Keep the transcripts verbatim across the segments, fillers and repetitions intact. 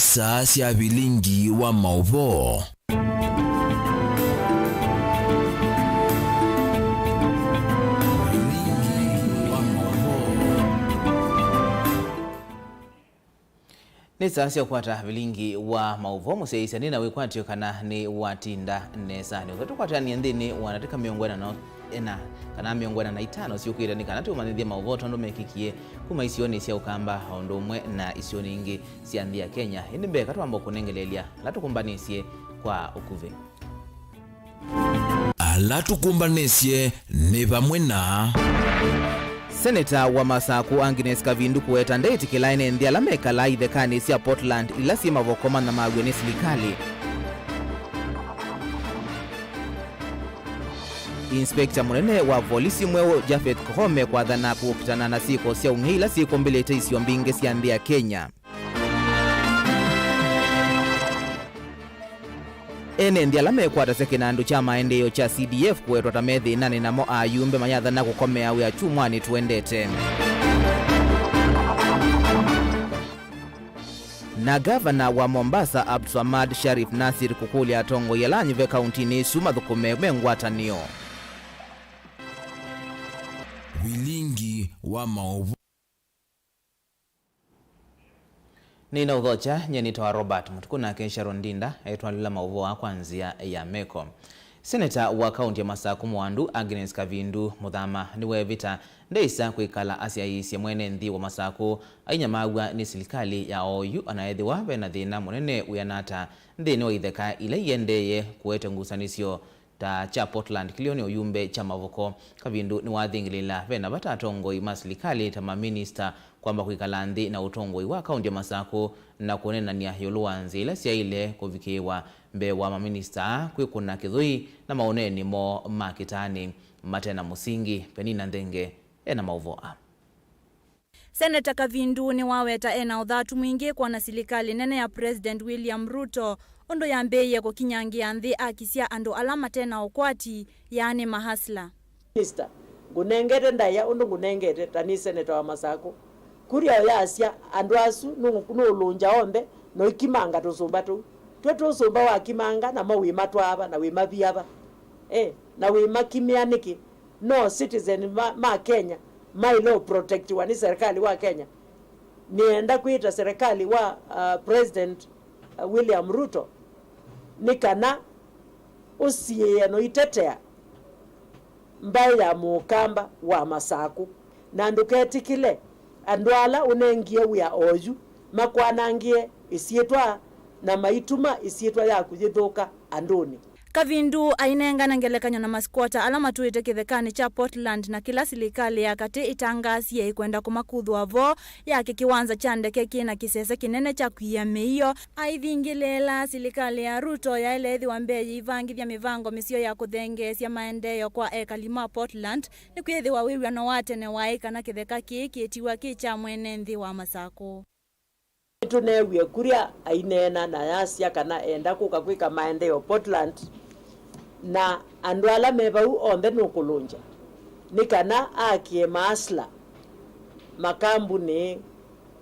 Saa sya vilingi wa maũvoo. Vilingi wa maũvoo. Nĩ saa sya kũkwata vilingi wa maũvoo, mũsyaĩĩsya nĩ na wĩkwatyo kana nĩ watinda nesa. Nĩ ũtũkwatania nthĩnĩ wa ndatĩka mĩongo ĩna na ĩna kana mĩongo ĩna na itano syũkĩte, nĩ kana tũmanyĩthye maũvoo tondũ mekĩkie kuma isionĩ sya Ũkamba o ũndũ ũmwe na isionĩ ingĩ sya nthĩ ya Kenya. Ĩndĩ mbee, ka twamba kũnengeleelya ala tũkũmbanĩsye kwa ũkuvĩ. Ala tũkũmbanĩsye nĩ vamwe na. Seneta wa Masaku Agnes Kavindu kũweta ndeĩtĩkĩla ene nthĩ ala mekalaa ithekanĩ sya Portland ila syĩ mavoko manyamaw'e nĩ silikalĩ. Inspector mũnene wa volisi mweũ Japhet Koome kwathana kũkitana na syĩko sya ũng'ei ila syĩkũmbĩlĩte isio mbingĩ sya nthĩ ya Kenya. Ene nthĩ ala mekwatasya kĩnandũ kya maendeeo kya C D F kũwetwa ta me thĩnanĩ namo ayumbe mayathana kũkomea wĩa kyumwanĩ tũendete. Na ngavana wa Mombasa Abdulswamad Sharif Nasir kũkũlya atongoi ala anyuve kauntinĩ ĩsu mathũkũme me ngwatanĩo. Vilingi wa maũvoo. Nĩnaũthokya, nyie nĩtawa Robert Mũtukũ, nake Sharon Ndinda etwalĩla maũvoo aa kwa nzĩa ya meko. Seneta wa kaunti ya Masaku Mwandu Agnes Kavindu Mũthama nĩweevĩta ndeĩsa kwĩkala asyaĩĩsye mwene nthĩ wa Masaku ainyamaw'a nĩ silikalĩ ya oyu, ona ethĩwa ve na thĩna mũnene wĩana ata nthĩnĩ wa itheka ila iendee kũete ngusanĩsyo ta kya Portland kĩlĩonĩ ũyumbe kya mavoko. Kavindu nĩwathingĩlĩĩla ve na vata atongoi ma silikalĩ ta maminista kwamba kwĩkala nthĩ na ũtongoi wa kaunti ya Masaku na kũneenany'a ĩũlũ wa nzĩa ila syaĩle kũvikĩĩwa mbee wa maminista aa kwĩkũna kĩthũi na maũneeni moo ma kĩtaanĩ mate na mũsingi. Penina Nthenge e na maũvoo aa. Seneta Kavindu nĩwaweta e na ũthatu mwingĩ kwona silikalĩ nene ya President William Ruto ũndũ yambĩĩe kũkinyangĩa nthĩ aki sya andũ ala mate na ũkwati, yaani mahasla. Minister, ngũnengete ndaĩa ũndũ ngũnengete ta nĩ seneta wa Masaku. Kura ĩyo yasya andũ asu nũ-, nũũlũngya onthe na ũikimanga tũsũmba tũu. Twĩ tũsũmba wakimanga namo wĩmatwaa va na wĩmavia va? Eh, na wĩmakimĩa nĩkĩ? No citizen ma, ma Kenya maĩle ũprotectiwa nĩ serikali wa Kenya. Nĩenda kwĩta serikali wa, uh, President, uh, William Ruto nĩ kana ũsiĩĩe na ũitetea mbaĩ ya Mũkamba wa Masaku, na ndũketĩkĩle andũ ala ũnengie wĩa oyu makwanangĩe ĩsyĩtwa na maituma ĩsyĩtwa yaku yĩthũka andũnĩ. Kavindu ainengana ngelekany'o na masikwota ala matũĩte kĩthekanĩ kya Portland na kĩla silikalĩ ya katĩ ĩtangaasie ĩkwenda kũmakuthũa vo yake kĩwanza kya ndeke kĩ na kĩsese kĩnene kya kwiĩa mĩio. Aithingĩlĩĩla silikalĩ ya Ruto yaĩle ĩthĩwa mbee yĩivangĩthya mĩvango mĩseo ya kũthengeesya maendeeo kwa ekali ma Portland, nĩkwĩthĩwa wĩw'ano wa tene waĩ kana kĩtheka kĩĩ kĩtiwa kĩ kya mwene nthĩ wa Masaku. Nĩtũneewie Kuria aineena na ayasya kana enda kũka kwĩka maendeeo Portland, na andũ ala me vau onthe nũkũlũngya nĩ kana aakĩe maasla, makambunĩ,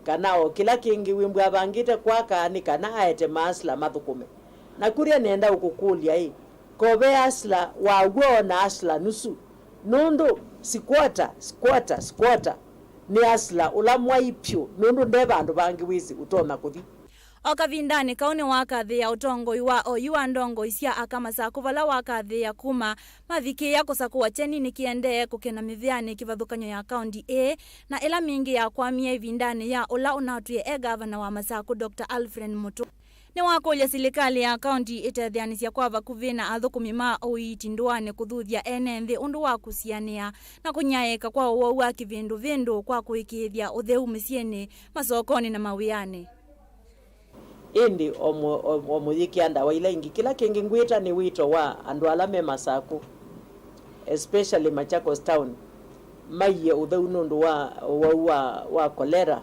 kana o kĩla kĩngĩ wĩmbwa avangĩte kwaka nĩ kana aete maasla mathũkũme. Na Kuria nĩenda ũkũkũlya-ĩ, ko ve asla wa w'o na asla nusu? Nũndũ squatter, squatter, squatter nĩ asla ũla mwai pyũ, nũndũ nde vandũ vangĩ wĩsĩ ũtonya kũthi. O kavindanĩ kau nĩwakathĩĩa ũtongoi wa oyu wa ndongoi sya aka Masaku vala wakathĩĩa kuma mavikĩĩa kũsakũwa kyeni nĩkĩendee kũkena mĩvĩanĩ kĩvathũkany'o ya kaunti ĩĩ na ĩla mingĩ yakwamie ĩvindanĩ ya ũla ũnatwĩe e ngavana wa Masaku, Doctor Alfred Mutua. Nĩwakũlya silikalĩ ya kaunti ĩtetheanĩsya kwa vakuvĩ na athũkũmi ma ũiiti ndũanĩ kũthuthya ene nthĩ ũndũ wa kũsianĩa na kũnyaĩĩka kwa ũwau wa kĩvĩndũvĩndũ kwa kũĩkĩĩthya ũtheu mĩsyĩnĩ, masokonĩ na mawĩanĩ. Ĩndĩ o mũ-, o, o mũyĩkĩa ndawa ila ingĩ, kĩla kĩngĩ ngwĩta nĩ wĩto wa andũ ala me Masaku, especially Machakos Town, maiye ũtheu nũndũ wa ũwau wa, wa kolera,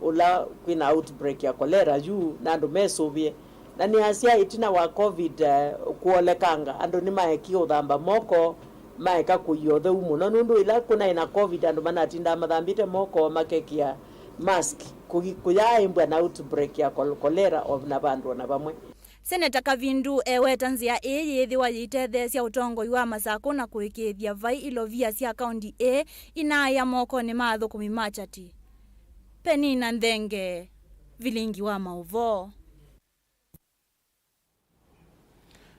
ũla kwĩna outbreak ya kolera yu, na andũ mesũvĩe. Na nĩasya ĩtina wa covid, eh, kũolekanga, andũ nĩmaekie ũthamba moko, maeka kũia ũtheu mũno, nũndũ ĩla kũnaĩ na covid, andũ manatindaa mathambĩte moko, makekĩa Mask, kũgi-, kũyaaĩmbwa na outbreak ya kol-, kolera o na vandũ o na vamwe. Seneta Kavindu eweta nzĩa ĩĩ yĩĩthĩwa yĩitetheesya ũtongoi wa Masakũ na kũĩkĩĩthya vai ilovia sya kaũnti ĩĩ inaaĩa mokonĩ ma athũkũmi ma Kyati. Penina Nthenge, Vilingi wa Maũvoo.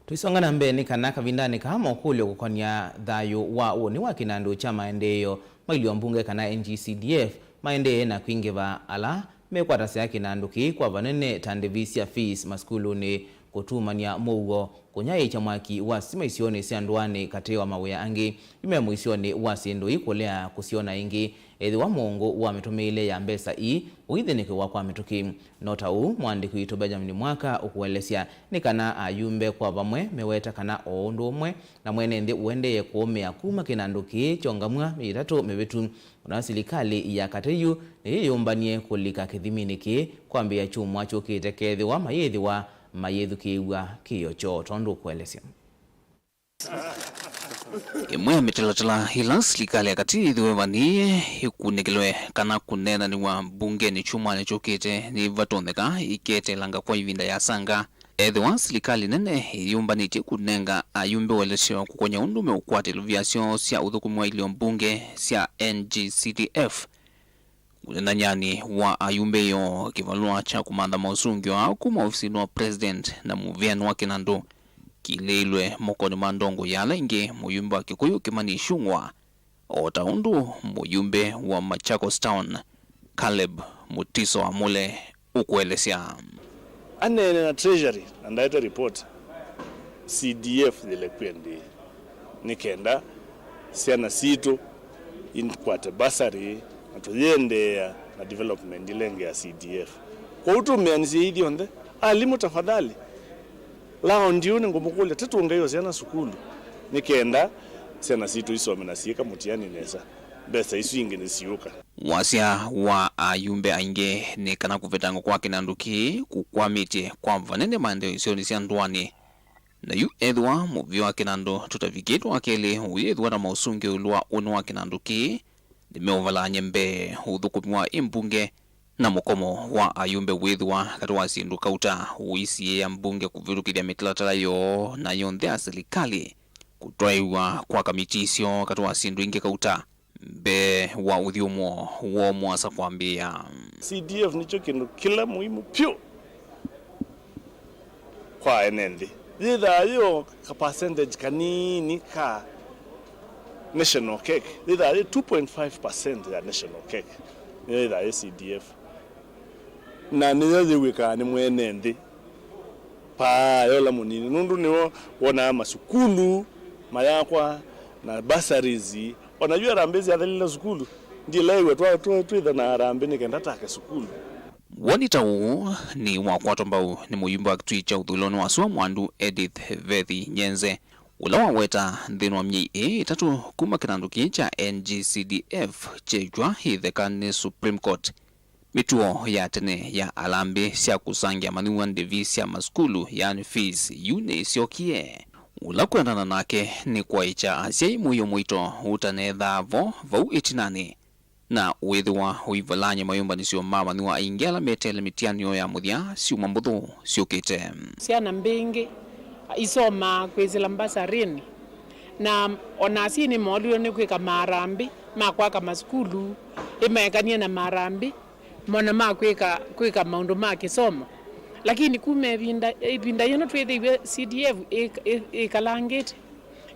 Tũisonga na mbee nĩ kana kavindanĩ kaa mokũlyo kũkonya thayũ wa ũnĩ wa kĩnandũ kya maendeeo ma ilio mbunge kana N G C D F maendee na kwingĩva ala mekwatasya kĩnandũ kĩĩ kwa vanene ta ndĩvi sya fees masukulunĩ, kũtuumany'a mũuo, kũnyaĩĩkya mwaki wa sitima isionĩ sya ndũanĩ katĩ wa mawĩa angĩ. Yu me mũisyonĩ wa syĩndũ ii kũlea kũsyona ĩngĩ, ethĩwa mũũngũ wa mĩtũmĩĩle ya mbesa ii ũithĩnĩkĩwa kwa mĩtũkĩ. No ta ũu mũandĩki witũ Benjamin Mwaka ũkũelesya, nĩ kana ayumbe kwa vamwe meweta kana o ũndũ ũmwe na mwene nthĩ ũendee kũũmĩa kuma kĩnandũ kĩĩ kyongamw'a myei ĩtatũ mĩvĩtu, ona silikalĩ ya katĩ yu nĩyĩyũmbanie kũlika kĩthiminĩ kĩĩ kwambĩĩa kyumwa kyũkĩte kethĩwa mayĩthĩwa mayĩthukĩĩw'a kĩĩo kyoo tondũ ũkũelesya. Ĩmwe ya mĩtalatala ĩla silikalĩ ya katĩ yĩthĩwe ĩvanie ĩkunĩkĩlwe kana kũneenanĩw'a mbungenĩ kyumwanĩ kyũkĩte nĩvatonyeka ĩketeelanga kwa ĩvinda yĩasanga. Ethĩwa silikalĩ nene ĩyũmbanĩtye kũnenga ayumbe ũelesyo kũkonya ũndũ meũkwata ilovia syoo sya ũthũkũmi wa ilio mbunge sya N G C D F, ũnenany'anĩ wa ayumbe ĩoo, kĩvalũa kya kũmantha maũsũngĩo aa kuma ofisinĩ wa President na mũvĩanĩ wa kĩnandũ kĩilĩĩlwe mokonĩ ma ndongoi ya ala aingĩ, mũyumbe wa Kĩkũyũ Kĩmani Ichung'wa, o ta ũndũ mũyumbe wa Machakos Town, Caleb Mutiso Amule, ũkũelesya. Aneene na Treasury na ndaete report, C D F yĩlekw'e ndĩĩ, nĩ kenda syana sitũ ikwate bursary na tũyĩendeea na development ila ingĩ ya C D F. Kwoou tũmĩanĩsye ithyonthe, alimũ tafadhali, laundi ũũ nĩngũmũkũlya, tũtũngei o syana sukulu, nĩ kenda syana sitũ isome na syĩka mũtiani nesa, mbesa isu ingĩ nĩsiũka. Wasya wa ayumbe aingĩ nĩ kana kũvetangwa kwa kĩnandũ kĩĩ kũkwamĩtye kwa vanene maendeeo isionĩ sya ndũanĩ. Na yu ethĩwa mũvĩa wa kĩnandũ tũtavikĩtwe wa kelĩ ũyĩthĩwa na maũsũngĩo ĩũlũ wa ũnĩ wa kĩnandũ kĩĩ, nĩmeũvalany'a mbee ũthũkũmi wa ĩmbunge na mũkomo wa ayumbe wĩthĩwa katĩ wa syĩndũ kauta ũisiĩĩa mbunge kũvĩtũkĩthya mĩtalatala yoo na yonthe ya silikalĩ, kũtwaĩw'a kwa kamiti syoo katĩ wa syĩndũ ingĩ kauta. Mbee wa ũthyũmũo woo mũasa kwambĩĩa. C D F nĩkyo kĩndũ kĩla mũimu vyũ kwa ene nthĩ. Yĩthaa yĩo ka percentage kanini ka national cake. Yĩthaa yĩ two point five percent ya national cake nĩyo yĩthaa yĩ C D F. Na nĩyo yĩw'ĩkaa nĩ mwene nthĩ. Paa yola mũnini, nũndũ nĩwe wonaa masukulu mayakwa na bursaries. Ona yu harambee syathelile sukulu, ndiĩlaĩw'a twa-, twa-, twĩtha na harambee nĩ kenda take sukulu. Woni ta ũũ nĩ wakwatwa mbau nĩ mũyumbe wa kĩtui kya ũthũĩlonĩ wa sua Mwandu, Edith Vethi Nyenze, ũla waweta nthĩnĩ wa myei ĩĩ ĩtatũ kuma kĩnandũ kĩĩ kya N G C D F kyekw'a ĩtheka nĩ Supreme Court, mĩtuo ya tene ya alambĩ sya kũsangĩa manyuwa ndĩvi sya masukulu, yaani fees, yu nĩĩsyokie. Ũla kwendana nake nĩ kwaĩkya asyai mũio mũito ũtanethaa vo vau ĩtinanĩ, na wĩthĩwa ũivalany'a mayũmbanĩsyo ma manyuwa aingĩ ala meteele mĩtiani yoo ya mũthya syumwa mbũthũ syũkĩte. Syana mbingĩ isomaa kwĩsĩla mbasarinĩ, na ona asyai nĩmoolilwe nĩ kwĩka maarambĩ ma kwaka masukulu, ĩmaekanie na maarambĩ mona ma kwĩka, kwĩka maũndũ ma kĩsomo. Lakini kuma ĩvinda, ĩvinda yĩno twĩthĩiwe C D F ĩ-, ĩ-, ĩkalangĩte,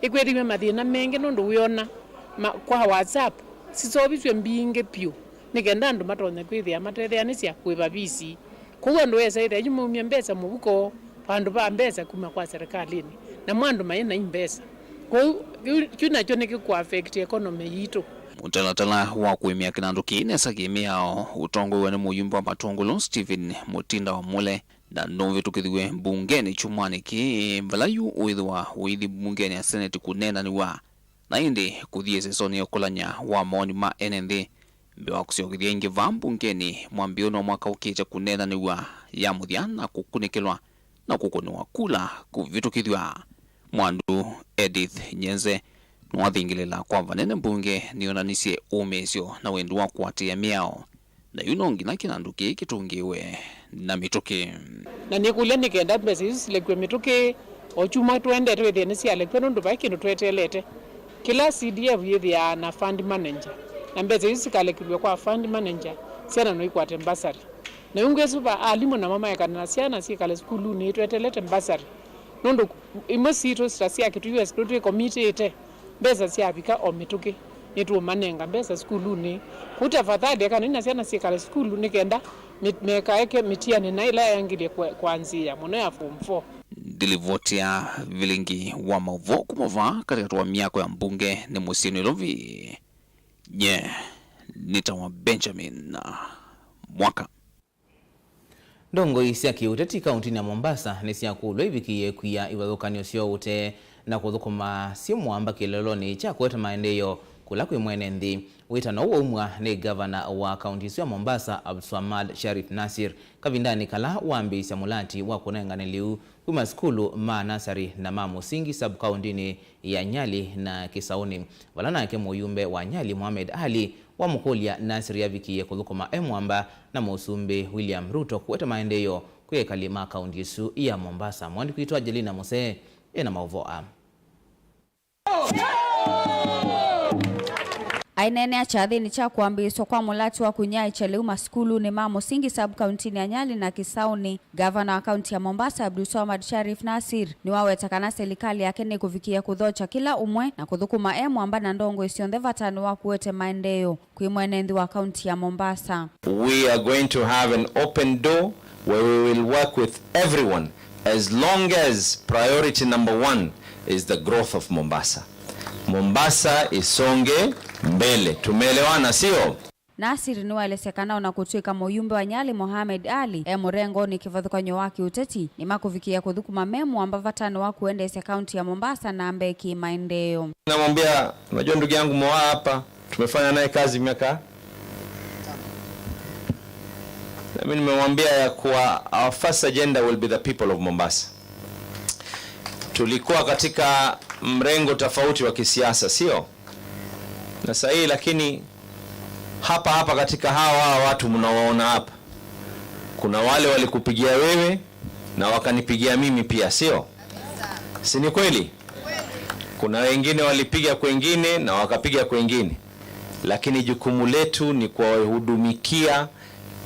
ĩkwĩthĩiwe mathĩna mengĩ, nũndũ wĩona ma-, kwa WhatsApp siseũvisw'e mbingĩ vyũ, nĩ kenda andũ matonya kwĩthĩa matetheanĩsya kũĩva visi. Kwoou andũ esa ĩthĩa yu maumya mbesa mũvuko vandũ va mbesa kuma kwa serikalĩnĩ, namo andũ maĩ na imbesa. Kwoou kĩu, kĩu nakyo nĩkĩkũaffect economy yitũ. Mũtalatala wa kũĩmĩa kĩnandũ kĩĩ nesa kĩ mĩao ũtongoew'a nĩ mũyumbe wa Matũngũlũ Stephen Mũtinda wa Mũle, na nũvĩtũkĩthiw'e mbungenĩ kyumwanĩ kĩĩ, vala yu ũĩthĩwa ũithi mbungenĩ ya Senate kũneenanĩw'a, na ĩndĩ kũthi ĩsesonĩ ya ũkũlany'a wa mawoni ma ene nthĩ mbee wa kũsyokethya ĩngĩ vaa mbungenĩ mwambĩĩonĩ wa mwaka ũkĩte kũneenanĩw'a ya mũthya na kũkunĩkĩlwa na kũkũnĩwa kula kũvĩtũkĩthw'a. Mwandu Edith Nyenze nĩwathingĩlĩla kwa vanene mbunge nĩyonanisye ũmĩĩsyo na wendi wa kũatĩĩa mĩao Na yu no nginya kĩnandũ kĩĩ kĩtũngĩĩwe na mĩtũkĩ. Na nĩkũlya nĩ kenda mbesa isu silekwe mĩtũkĩ o kyumwa tũendete wĩthĩe nĩsyalekwa, nũndũ vai kĩndũ tweteelete. Kĩla C D F yĩthĩaa na fund manager, na mbesa isu sikalekĩlw'e kwa fund manager, syana no ikwate mbasarĩ. Na yu ngwĩsũva alimũ namo maekane na syana syĩkale sukulunĩ ĩtweteelete mbasarĩ, nũndũ imwe sitũ ta sya Kĩtuyu West nĩtwĩkomitĩte. Mbesa syavika o mĩtũkĩ, nĩtũũmanenga mbesa sukulunĩ. Kwoou tafadhali ekanai na syana syĩkale sukulu nĩ kenda mĩ- mekaeke mĩtianĩ na ĩla yaĩangĩlye kwa- kwanzĩĩa mũno ya form four. Ndilivoti ya vilingi wa maũvoo kuma vaa katĩkatĩ wa myako ya mbunge nĩ mũsyĩ Nairobi. Nye nĩtawa Benjamin Mwaka. Ndongoi sya kĩũteti kauntinĩ ya Mombasa nĩsyakũlw'a ivikĩĩe kwia ivathũkany'o sya ũtee na kũthũkũma syĩ mũamba kĩlolonĩ kya kũete maendeeo kũla kwĩ mwene nthĩ. Wĩtano ũũ waumw'a nĩ ngavana wa kaunti ĩsu ya Mombasa, Abdulswamad Sharif Nasir, kavindanĩ kala wambĩĩsya mũlati wa kũnengane lĩu kuma sukulu ma nasarĩ na ma mũsingi sub-kauntinĩ ya Nyali na Kĩsaũnĩ, vala nake mũyumbe wa Nyali Mohamed Ali wamũkũlya Nasir avikĩĩe kũthũkũma e mwamba na Mũsumbĩ William Ruto kũete maendeeo kwĩ ekali ma kaunti ĩsu ya Mombasa. Mwandĩki witũ Angelina Musee ena maũvoo aa. Aineenea kyathĩnĩ kya kwambĩĩswa kwa mũlati wa kũnyaĩĩkya lĩu masukulunĩ ma mũsingi sub-kauntinĩ ya Nyali na Kĩsaũnĩ, ngavana wa kaunti ya Mombasa Abdulswamad Sharif Nasir nĩwaweta kana selikalĩ yake nĩkũvikĩĩa kũthokya kĩla ũmwe na kũthũkũma e mwamba na ndongoi syonthe vatanĩ wa kũete maendeeo kwĩ mwene nthĩ wa kaunti ya Mombasa. We are going to have an open door where we will work with everyone as long as priority number one is the growth of Mombasa. Mombasa isonge mbele. Tumeelewana, sio? Nasir nĩwaelesya kana o na kũtw'ĩka mũyumbe wa Nyali Mohamed Ali e mũrengonĩ kĩvathũkany'o wa kĩũteti, nĩmakũvikĩĩa kũthũkũma me mũamba vatanĩ wa kũendeesya kaunti ya Mombasa na mbee kĩ-maendeeo. Namwambia, unajua ndugu yangu Moa hapa, tumefanya naye kazi miaka. Na mimi nimemwambia ya kuwa our first agenda will be the people of Mombasa. Tulikuwa katika mrengo tofauti wa kisiasa, sio? Na sahihi, lakini hapa hapa katika hawa, hawa watu mnawaona hapa, kuna wale walikupigia wewe na wakanipigia mimi pia, sio? Si ni kweli? Kuna wengine walipiga kwengine na wakapiga kwengine, lakini jukumu letu ni kuwahudumikia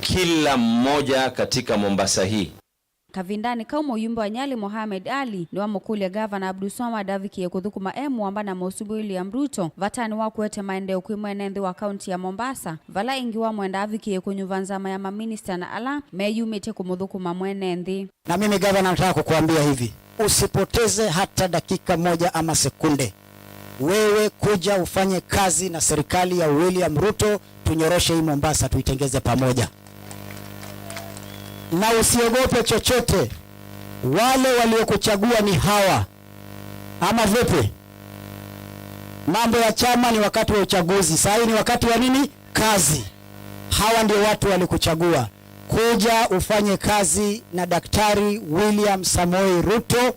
kila mmoja katika Mombasa hii. Kavindanĩ kau mũyumbe wa Nyali Mohamed Ali nĩwamũkũlya Ngavana Abdulswamad avikĩĩe kũthũkũma e mũamba na Mũsumbĩ William Ruto vatanĩ wa kũete maendeeo kwĩ mwene nthĩ wa kaunti ya Mombasa, vala ĩngĩ wamwenda avikĩĩe kũnyuva nzama ya maminista na ala meyumĩtye kũmũthũkũma mwene nthĩ. Na mimi gavana, nataka kukuambia hivi, usipoteze hata dakika moja ama sekunde. Wewe kuja ufanye kazi na serikali ya William Ruto, tunyoroshe hii Mombasa, tuitengeze pamoja. Na usiogope chochote, wale waliokuchagua ni hawa. Ama vipi? Mambo ya chama ni wakati wa uchaguzi, saa hii ni wakati wa nini? Kazi. Hawa ndio watu walikuchagua. Kuja ufanye kazi na Daktari William Samoei Ruto.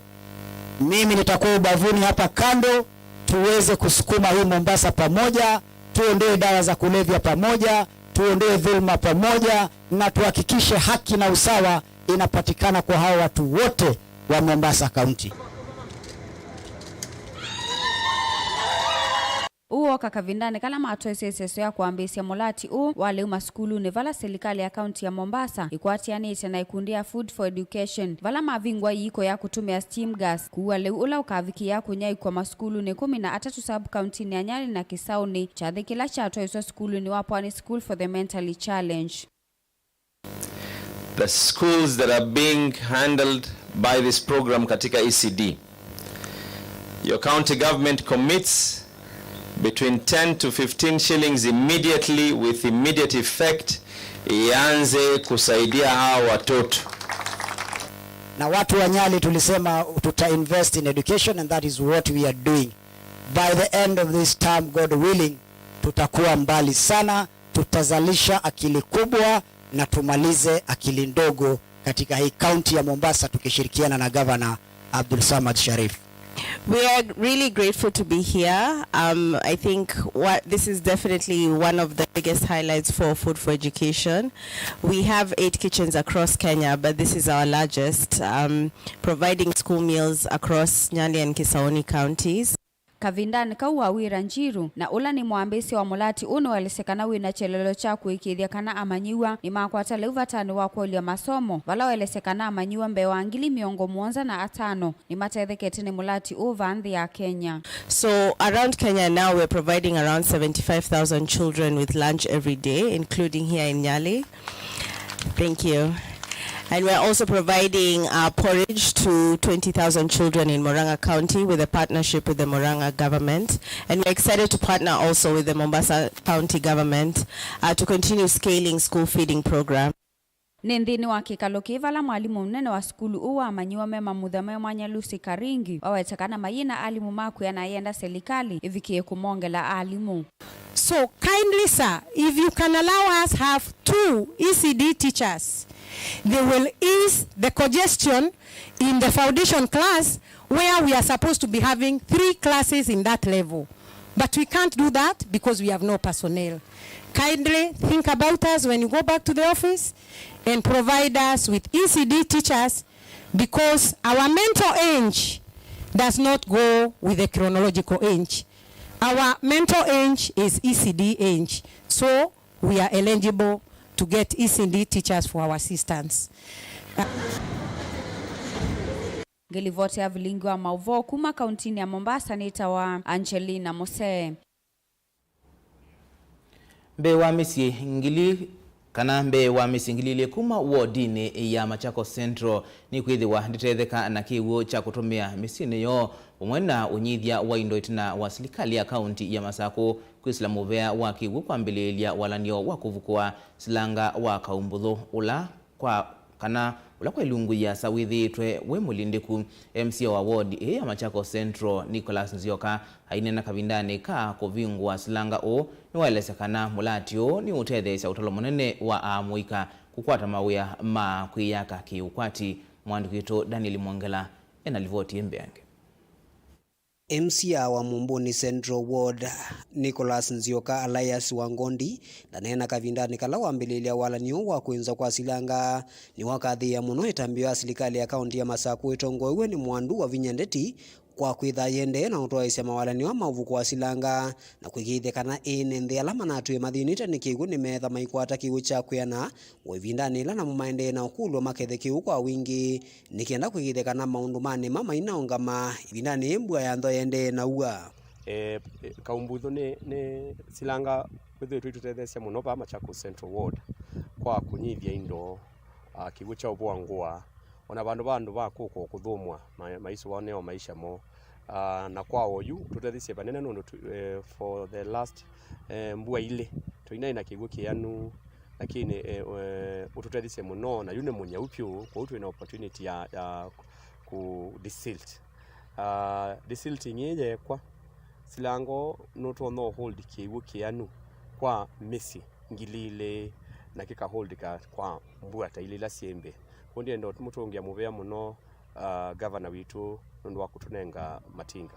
Mimi nitakuwa ubavuni hapa kando, tuweze kusukuma hii Mombasa pamoja, tuondoe dawa za kulevya pamoja, tuondoe dhulma pamoja, na tuhakikishe haki na usawa inapatikana kwa hawa watu wote wa Mombasa County. Ũu wooka kavindanĩ kala matwaisye ĩseso ya kwambĩĩsya mũlati ũũ wa lĩu masukulunĩ, vala silikalĩ ya kaunti ya Mombasa ĩkwatĩanĩte na ĩkundi ya Food for Education, vala mavingũa iiko ya kũtũmĩa steam gas kũua lĩu ũla ũkavikĩĩa kũnyaĩĩkw'a masukulunĩ ĩkũmi na atatũ sub-kauntinĩ ya Nyali na Kĩsaũnĩ, kyathĩ kĩla kyatwaĩswa sukulunĩ wa Pwani School for the Mentally Challenged. The schools that are being handled by this program katika E C D. Your county government commits between ten to fifteen shillings immediately, with immediate effect, ianze kusaidia hawa watoto. Na watu wa Nyali tulisema tuta invest in education, and that is what we are doing. By the end of this term, God willing, tutakuwa mbali sana. Tutazalisha akili kubwa na tumalize akili ndogo katika hii kaunti ya Mombasa tukishirikiana na Gavana Abdulswamad Sharif. We are really grateful to be here. Um, I think what, this is definitely one of the biggest highlights for Food for Education. We have eight kitchens across Kenya, but this is our largest, um, providing school meals across Nyali and Kisauni counties. Kavindanĩ kau, Wawira Njiru, na ũla nĩ mwambĩĩsya wa mũlati ũũ, nĩwaelesya kana wĩna kyelelo kya kũĩkĩĩthya kana amanyĩw'a nĩmakwata lĩu vatanĩ wa kũaĩlya masomo, vala waelesya kana amanyĩw'a mbee wa ngili mĩongo mũonza na atano nĩmatethekete nĩ mũlati ũũ vaa nthĩ ya Kenya. So around Kenya now, we're providing around seventy-five thousand children with lunch every day, including here in Nyali. Thank you. And we're also providing, uh, porridge to twenty thousand children in Murang'a County with a partnership with the Murang'a government. And we're excited to partner also with the Mombasa County government, uh, to continue scaling school feeding program. Nĩ nthĩnĩ wa kĩkalo kĩĩ vala mwalimũ mũnene wa sukulu ũũ wa amanyĩw'a me mamutha me mwanya Lucy Karingi waweta kana mayĩ na alimũ ma kwĩana ayenda silikalĩ ĩvikĩe kũmongela alimũ. So kindly, sir, if you can allow us have two E C D teachers, they will ease the congestion in the foundation class where we are supposed to be having three classes in that level. But we can't do that because we have no personnel. Kindly think about us when you go back to the office and provide us with E C D teachers, because our mental age does not go with the chronological age. Our mental age is E C D age. So we are eligible to get E C D teachers for our assistants. Ngĩlivoti ya vilingi wa maũvoo kuma kauntinĩ ya Mombasa nĩtawa Angelina Musee. Mbee wa mĩsyĩ ngili, kana mbee wa mĩsyĩ ngili ilĩ kuma wodinĩ ya Machakos Central nĩkwĩthĩwa ndĩtetheka na kĩw'ũ kya kũtũmĩa mĩsyĩnĩ yoo, vamwe na ũnyithya wa indo ĩtina wa silikalĩ ya kaunti ya Masakũ kwĩsĩla mũvea wa kĩw'ũ kwambĩlĩĩlya walany'o wa kũvukũa silanga wa Kaumbũthũ, ũla kwa kana ũla kwa ilungu yĩasa wĩthĩĩtwe wĩ mũlindĩku. M C A wa ward ĩĩ ya Machakos Central, Nicholas Nzioka, aineena kavindanĩ ka kũvingũa silanga ũũ, nĩwaelesya kana mũlati ũũ nĩũtetheesya ũtalo mũnene wa amũika kũkwata mawĩa ma kwĩyaka kĩũkwati. Mwandĩki witũ Daniel Mwongela ena livoti ĩ mbeange. M C A wa Mumbuni Central Ward, Nicholas Nzioka Elias Wangondi, ndaneena kavindanĩ kala wambĩlĩĩlya walany'o wa kwĩnza kwa silanga. Nĩwakathĩĩa mũno ĩtambya ya silikalĩ ya kaunti ya Masakũ ĩtongoew'e nĩ Mwandu Wavinya Ndeti kwa kwĩtha yĩendee na ũtwaĩĩsya mawalany'o ma ũvuko wa silanga na kũĩkĩĩthya kana ene nthĩ ala manatwĩe mathĩnĩte nĩ kĩw'ũ nĩmeetha maikwata kĩw'ũ kya kwĩana o ĩvindanĩ yĩla namo maendee na ũkũlw'a makethe kĩw'ũ kwa wingĩ, nĩ kenda kwĩkĩĩthya kana maũndũ ma nĩma mainaũngama ĩvindanĩ yĩĩ mbua ya nthwa yĩendee na ua. E, e, Kaumbũthũ nĩ, nĩ silanga wĩthĩĩtwe itũtetheesya mũno vaa Machakos Central Ward kwa kũnyivya indo, a, kĩw'ũ kya ũvũa ngũa, ona vandũ va andũ va kũka kũthũmũa ma-, maisũanĩa o maisha moo. A, na kwa oyu tũtethisye vanene nũndũ tu, e, for the last, e, mbua ilĩ tũinaĩ na kĩw'ũ kĩanu, lakini, e, e, ũtũtethisye mũno, na yu nĩ mũnyau vyũ, kwoou twĩ na opportunity ya, ya ku desilt. Ah, desilting ĩĩ yeekwa, silanga ũũ nũtonya ũ hold kĩw'ũ kĩanu kwa mĩsyĩ ngili ilĩ na kĩka holdĩka kwa mbua ta ilĩ ila syĩ mbee. Kwoou ndienda ũmũtũngĩa mũvea mũno, ah, gavana witũ nũndũ wa kũtũnenga matinga.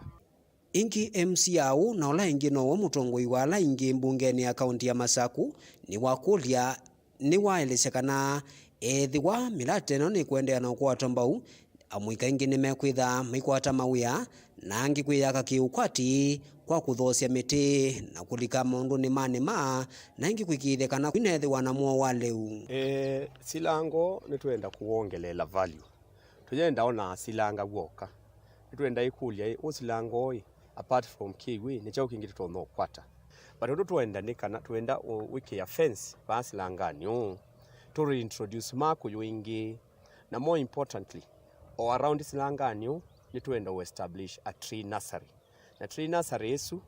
Ĩngĩ M C A ũũ na ũla ĩngĩ nowe mũtongoi wa ala aingĩ mbungenĩ ya kaunti ya Masakũ nĩwakũlya, nĩwaelesya kana ethĩwa mĩlatĩ ĩno nĩkũendeea na ũkwatwa mbau, amũika aingĩ nĩmekwĩtha maikwata mawĩa, na angĩ kwĩyaka kĩũkwati kwa kũthoosya mĩtĩ na kũlika maũndũnĩ ma nĩma, na angĩ kwĩkĩĩthya kana kwĩneethĩwa na mũo wa lĩu. E, silanga ũũ nĩtwenda kũwongeleela value. Tũyenda ona silanga w'oka. Nĩtwenda ĩkũlya ĩ, ũsilanga ũũ ĩ, apart from kĩw'ũ ĩ, nĩ kyaũ kĩngĩ tũtonya ũkwata? But ũndũ tũenda nĩ kana tũenda ũ-, wĩkĩa fence vaa silanganĩ ũũ, tũ reintroduce makũyũ ĩngĩ, na more importantly, o around silanganĩ ũũ, nĩtũenda ũ establish a tree nursery. Na tree nursery ĩsu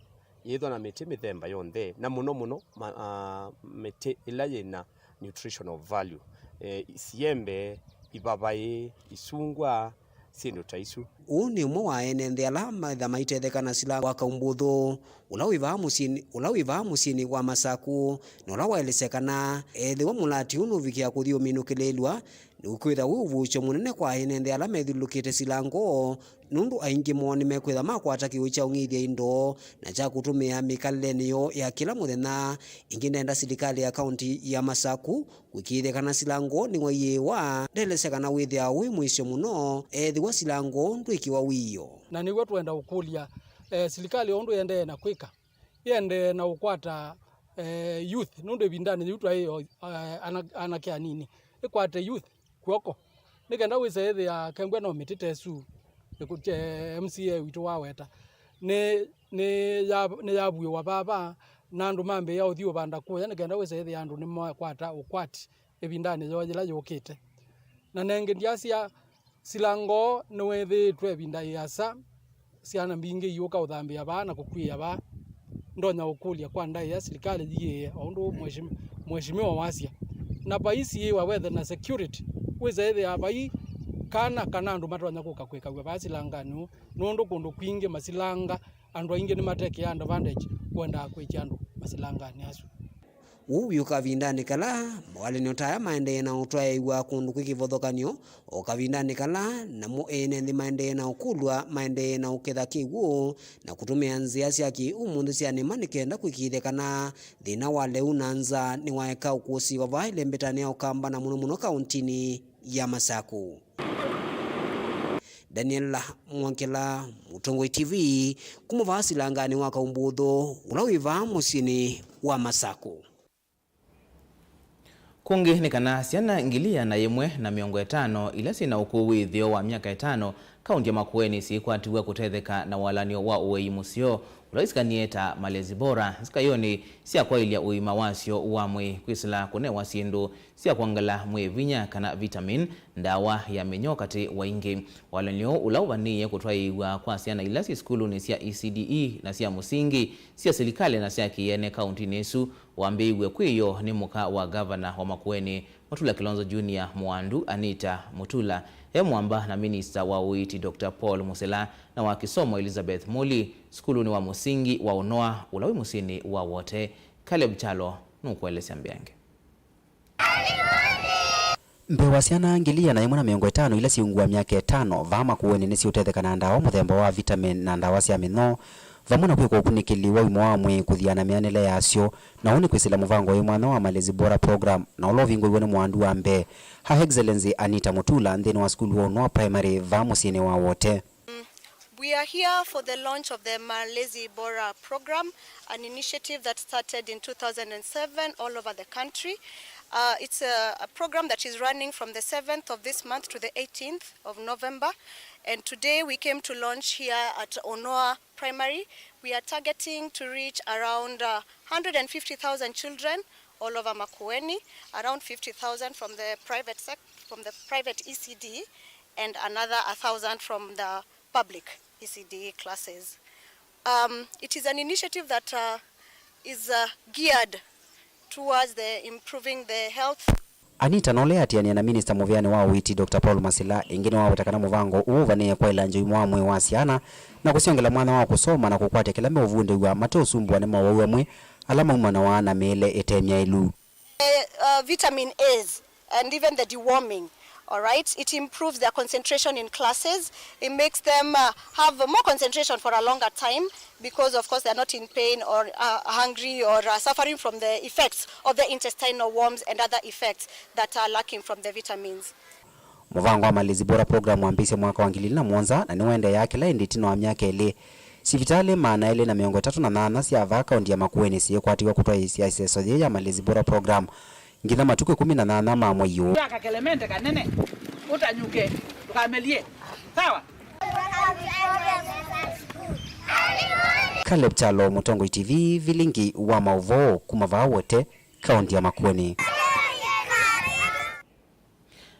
yĩthwa na mĩtĩ mĩthemba yonthe, na mũno mũno ma-, a, mĩtĩ ĩla yĩna nutritional value. E, siembe, ivavaĩ, isungwa, syĩndũ ta isu. Ũũ nĩ ũmwe wa ene nthĩ ala metha maitetheka na silango wa Kaumbũthũ, ũla wĩ vaa mũsyĩnĩ, ũla wĩ vaa mũsyĩnĩ wa Masaku, na ũla waelesya kana ethĩwa mũlati ũũ nũvikĩa kũthi ũminũkĩlĩĩlw'a, nĩũkwĩtha wĩ ũvuũkyo mũnene kwa ene nthĩ ala methyũlũlũkĩte silango, nũndũ aingĩ moo nĩmekwĩtha makwata kĩw'ũ kya ũng'ithya indo na kya kũtũmĩa mĩkalĩlenĩ yoo ya kĩla mũthenya. Ĩngĩ ndenda silikalĩ ya kaunti ya Masaku kũĩkĩĩthya kana silango nĩwaiĩĩwa. Ndelesya kana wĩthĩawa wĩ mũisyo mũno ethĩwa silango ndwĩkĩwa wĩoo. Na nĩw'o tũenda ũkũlya, eh, silikalĩ ũndũ ĩendee na kwĩka, ĩendee na ũkwata, eh, youth, nũndũ ĩvindanĩ yĩu twaĩ o, eh, ana-, anake anini, ĩkwate youth kw'oko, nĩ kenda wĩse ĩthĩa kengwe no mĩtĩ tesu, ĩkũtye M C A witũ waweta. Nĩ, nĩ ya, nĩyavuĩwa vava, na andũ mambĩĩa ũthi ũvanda kũya, nĩ kenda wĩse ĩthĩa andũ nĩmakwata ũkwati ĩvindanĩ yoo yĩla yũkĩte. Na nengĩ ndyasya, silango nĩwĩthĩĩtwe ĩvinda ĩasa, syana mbingĩ iũka ũthambĩa vaa na kũkw'ĩĩa vaa. Ndonya ũkũlya kwa ndaĩa silikalĩ yiĩe, o ũndũ mheshim-, mheshimiwa wasya. Na vai siĩwa wethe na security, wĩsa ĩthĩa vai kana, kana andũ matonya kũka kwĩkaw'a vaa silanganĩ ũũ, nũndũ kũndũ kwingĩ masilanga, andũ aingĩ nĩmatekea advantage kwendaa kwĩkya andũ masilanganĩ asu. Ũu wĩ o kavindanĩ kala mawalany'o ta aya maendee na ũtwaĩĩw'a kũndũ kwĩ kĩvothokany'o, o kavindanĩ kala namo ene nthĩ maendee na ũkũlw'a maendee na ũketha kĩw'ũ na kũtũmĩa nzĩa sya kĩ-ũmũnthĩ sya nĩma nĩ kenda kũĩkĩĩthya kana thĩna wa lĩu na nzaa nĩwaeka ũkũsĩĩwa vaa ĩlembetanĩ ya Ũkamba na mũno mũno kauntinĩ ya Masaku. Daniel Mwongela, Mũtongoi T V, kuma vaa silanganĩ wa Kaumbũthũ, ũla wĩ vaa mũsyĩnĩ wa Masaku. Kũngĩ nĩ kana syana ngili ĩana yĩmwe na mĩongo ĩtano ila syĩ na ũkũũ wĩ ĩtheo wa myaka ĩtano kaunti ya Makueni syĩkwatiw'a kũtetheka na walany'o wa ũei mũseo ũla wĩsikanie ta Malezi Bora nzikayonĩ sya kwaĩlya ũima wasyo wa mwĩĩ, kwĩsĩla kũnewa syĩndũ sya kwongela mwĩĩ vinya kana vitamin, ndawa ya mĩnyoo katĩ wa ingĩ. Walany'o ũla ũvanĩĩe kũtwaĩĩw'a kwa syana ila syĩ sukulunĩ sya E C D E na sya mũsingi, sya silikalĩ na sya kĩene kauntinĩ ĩsu wambĩĩw'e kwĩyoo nĩ mũka wa ngavana wa Makueni, Mutula Kilonzo Junior, Mũandu Anita Mutula, e mwamba na minista wa ũiiti Doctor Paul Musila na wa kĩsomo Elizabeth Muli, sukulunĩ wa mũsingi wa Ũnoa ũla wĩ mũsyĩnĩ wa Wote. Caleb Kyalo nũkũelesya mbeange. Mbee wa syana ngili ĩana yĩmwe na mĩongo ĩtano ila syĩungu wa myaka ĩtano vaa Makueni nĩsiũtetheka na ndawa mũthemba wa vitamin na ndawa sya mĩnyoo, vamwe na kwĩkwa ũkunĩkĩli wa ũima wa mwĩĩ kũthiana mĩanĩle yasyo, na ũu nĩ kwĩsĩla mũvango wĩ mwanya wa Malezi Bora Program, na ũla ũvingũiwe nĩ Mũandu wa mbee, Her Excellency Anita Mutula, nthĩnĩ wa sukulu wa Ũnoa Primary vaa mũsyĩnĩ wa Wote. We are here for the launch of the Malezi Bora program, an initiative that started in two thousand and seven all over the country. Uh, it's a, a program that is running from the seventh of this month to the eighteenth of November, and today we came to launch here at Onoa Primary. We are targeting to reach around, uh, hundred and fifty thousand children all over Makueni, around fifty thousand from the private sec-, from the private E C D, and another a thousand from the public E C D classes. Um, it is an initiative that, uh, is, uh, geared towards the improving the health. Anita, na ũla eatĩanĩa na minista mũvĩanĩ wa ũiiti, Doctor Paul Masila, ĩngĩ nĩwaweta kana mũvango ũũ ũvanĩĩe kwaĩlangya ũima wa mwĩĩ wa syana na kũsyongela mwanya wa kũsoma na kũkwatya kĩla meũvundĩw'a mateũsumbũwa nĩ mowau amwe ala maumanawa na mĩĩle ĩte myaĩlu. Uh, uh, vitamin A's and even the deworming, all right, it improves their concentration in classes. It makes them, uh, have more concentration for a longer time because, of course, they're not in pain or, uh, hungry or, uh, suffering from the effects of the intestinal worms and other effects that are lacking from the vitamins. Mũvango wa Malezi Bora Program wambĩĩisye mwaka wa ngili ilĩ na mũonza na nĩũendeeaa kĩla ĩndĩ ĩtina wa myaka ĩlĩ. Sivitalĩ maana elĩ na mĩongo ĩtatũ na nyanya sya vaa kaunti ya Makueni syĩkwatiw'a kũtwaĩĩsya ĩseso yĩĩ ya Malezi Bora Program nginya matukũ ĩkũmi na nyanya ma mwei ũũ. Aka kelemente kanene, ũtanyuke, ndũkamelie. Sawa? Caleb Kyalo, Mũtongoi T V, vilingi wa maũvoo kuma vaa Wote, kaunti ya Makueni.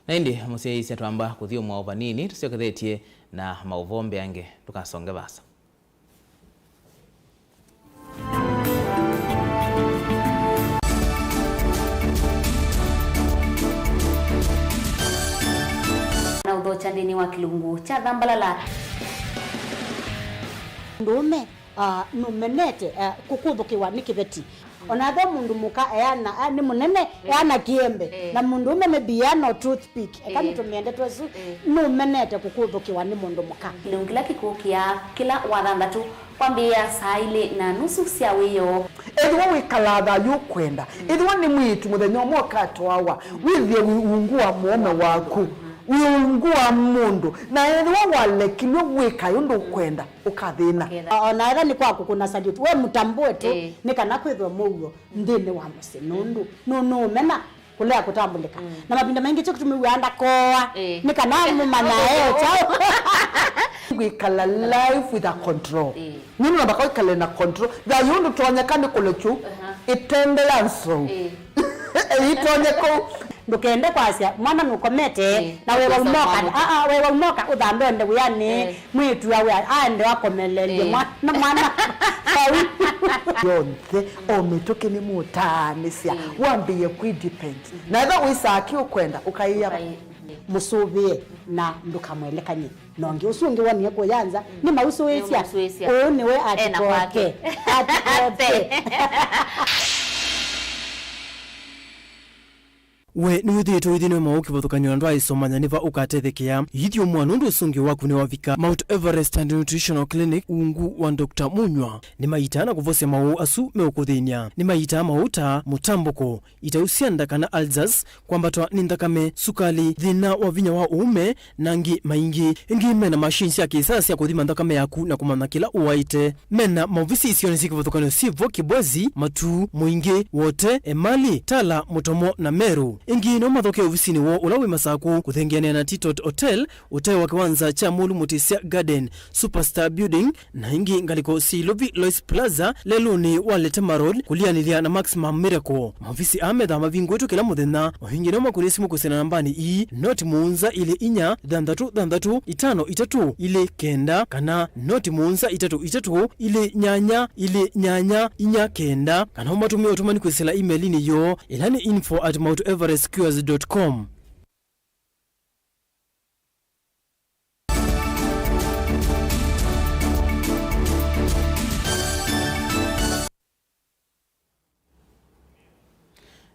Na ĩndĩ mũsyaĩĩsya twamba kũthyũmũa o vanini, tũsyokethetye na maũvoo mbeange, ndũkasonge vaasa. Na ũthokya nthĩnĩ wa kĩlungu kya Thambalala. Mũndũũme, ah, nũmenete, ah, kũkũthũkĩwa nĩ kĩveti. Ona ethĩwa mũndũ mũka eana, ah, nĩ mũnene, eh, eana kĩembe. Eh. Na mũndũũme maybe eana o toothpick. Eka, eh, nĩtũmĩendetwe ĩsu, eh, nũmenete kũkũthũkĩwa nĩ mũndũ mũka. Kĩlungu kĩla kĩkũkĩa kĩla wathanthatũ kwambĩĩa saa ilĩ na nusu sya wĩoo. Ethĩwa wĩkalaa thayũ ũkwenda, ethĩwa nĩ mwĩĩtu mũthenya ũmwe ũkatwawa, wĩthĩe wĩ ungu wa mũũme waku, wĩ ungu wa mũndũ, na ethĩwa walekilw'e wĩka ũndũ ũkwenda, ũkathĩna. Ũkethĩa. O na ethĩwa nĩ kwa kũkũna salute, we mũtambũe tu, ĩĩ, nĩ kana kwĩthwe mũuo nthĩnĩ wa mũsyĩ, nũndũ nũ-, nũũmena kũlea kũtambũlĩka. Mm. Na mavinda maingĩ kyo kĩtumi wĩaa ndakooa, ĩĩ, nĩ kana mũmanyae kyaũ. Wĩkala life with a control. Ĩĩ. Nĩ namba kwĩkala na control. Thayũ ndũtonyeka nĩ kũlekyu, aha, ĩtende ya nzou. Ĩĩ. Ĩitonye kũu. Ndũkende kwasya mwana nũkomete, ĩĩ, na wewa ũkosa ũmoka. Aa, wewa ũmoka ũthambe ũende wĩanĩ. Ĩĩ. Mwĩĩtu awe aende akomeleelye, ĩĩ, mwana, mwana vau. Yonthe, o mĩtũkĩ nĩmũtaanĩsya, ĩĩ, wambĩĩe kwĩ depend. Na ethĩwa wĩsaa kĩ ũkwenda, ũkaĩa. Ũkaĩ-, ĩĩ. Mũsũvĩe na ndũkamwelekany'e na ũngĩ. Ũsu ũngĩ wonie kũya nza, nĩmausũĩsya. Nĩmausũĩsya. Ũũ nĩwe ena kwake. Atikoke. Atikoke. We nĩwĩthĩĩtwe ũithi nĩ maũ kĩvathũkany'o na ndwaĩsomanya nĩ va ũkatethekea? Ithyũmũa nũndũ ũsũngĩo waku nĩwavika. Mount Everest and Nutritional Clinic ungu wa Doctor Munywa nĩmaitaa na kũvosya maũũ asu meũkũthĩny'a. Nĩmaitaa maũũ ta mũtambũko, itau sya nda kana ulcers, kwambatwa nĩ nthakame, sukali, thĩna wa vinya wa ũũme, na angĩ maingĩ. Ĩngĩ mena machine sya kĩsaa sya kũthima nthakame yaku na kũmanya kĩla ũwaĩte. Mena maovisi isionĩ syĩ kĩvathũkany'o syĩ vo Kibwezi, Matuu, Mwingĩ, Wote, Emali, Tala, Mũtomo na Meru. Ĩngĩ no mathokee ovisinĩ woo ũla wĩ Masakũ kũthengeanĩa na Titot Hotel, ũtaĩ wa kĩwanza kya Mũlu Mũtĩsya Garden, Superstar Building, na ĩngĩ ngalĩko syĩ Ilovi Lois Plaza, lelũnĩ wa Letema Road, kũlianĩlya na Maximum Miracle. Maovisi aa methaa mavingũĩtwe kĩla mũthenya. Mavinge no makũnĩe simũ kwĩsĩla nambanĩ ii, noti mũonza ilĩ inya thanthatũ thanthatũ itano itatũ ilĩ kenda, kana noti mũonza itatũ itatũ ilĩ nyanya ilĩ nyanya inya kenda, kana ũmatũmĩe ũtũmani kwĩsĩla email-inĩ yoo, ĩla nĩ info at mount everest cures dot com.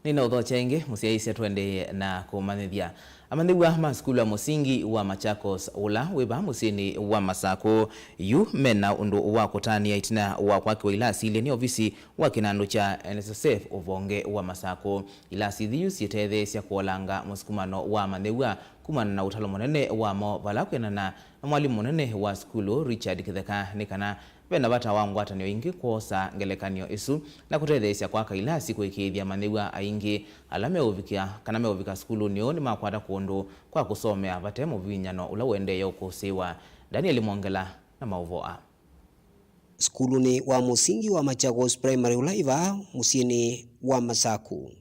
Nĩnaũthokya ĩngĩ, mũsyaĩĩsya, tũendee na kũmanyĩthya. Amanyĩw'a ma sukulu wa mũsingi wa Machakos, ũla wĩ vaa mũsyĩnĩ wa Masakũ, yu mena ũndũ wa kũtanĩa ĩtina wa kwakĩwa ilasi ilĩ nĩ ovisi wa kĩnandũ kya N S S F ũvonge wa Masakũ. Ilasi ithi yu syĩtetheesya kũolanga mũsukumano wa amanyĩw'a kumana na ũtalo mũnene wamo, vala kwĩanana na mwalimũ mũnene wa sukulu, Richard Kĩtheka, nĩ kana ve na vata wa ngwatanĩo ingĩ kwosa ngelekany'o ĩsu na kũtetheesya kwaka ilasi kũĩkĩĩthya amanyĩw'a aingĩ ala meũvikĩa kana meũvika sukulunĩ ũũ nĩmakwata kũndũ kwa kũsomea vate mũvinyano ũla ũendee ũkũsĩĩwa. Daniel Mwongela na maũvoo aa. Sukulunĩ wa mũsingi wa Machakos Primary ũla ĩ vaa mũsyĩnĩ wa Masakũ.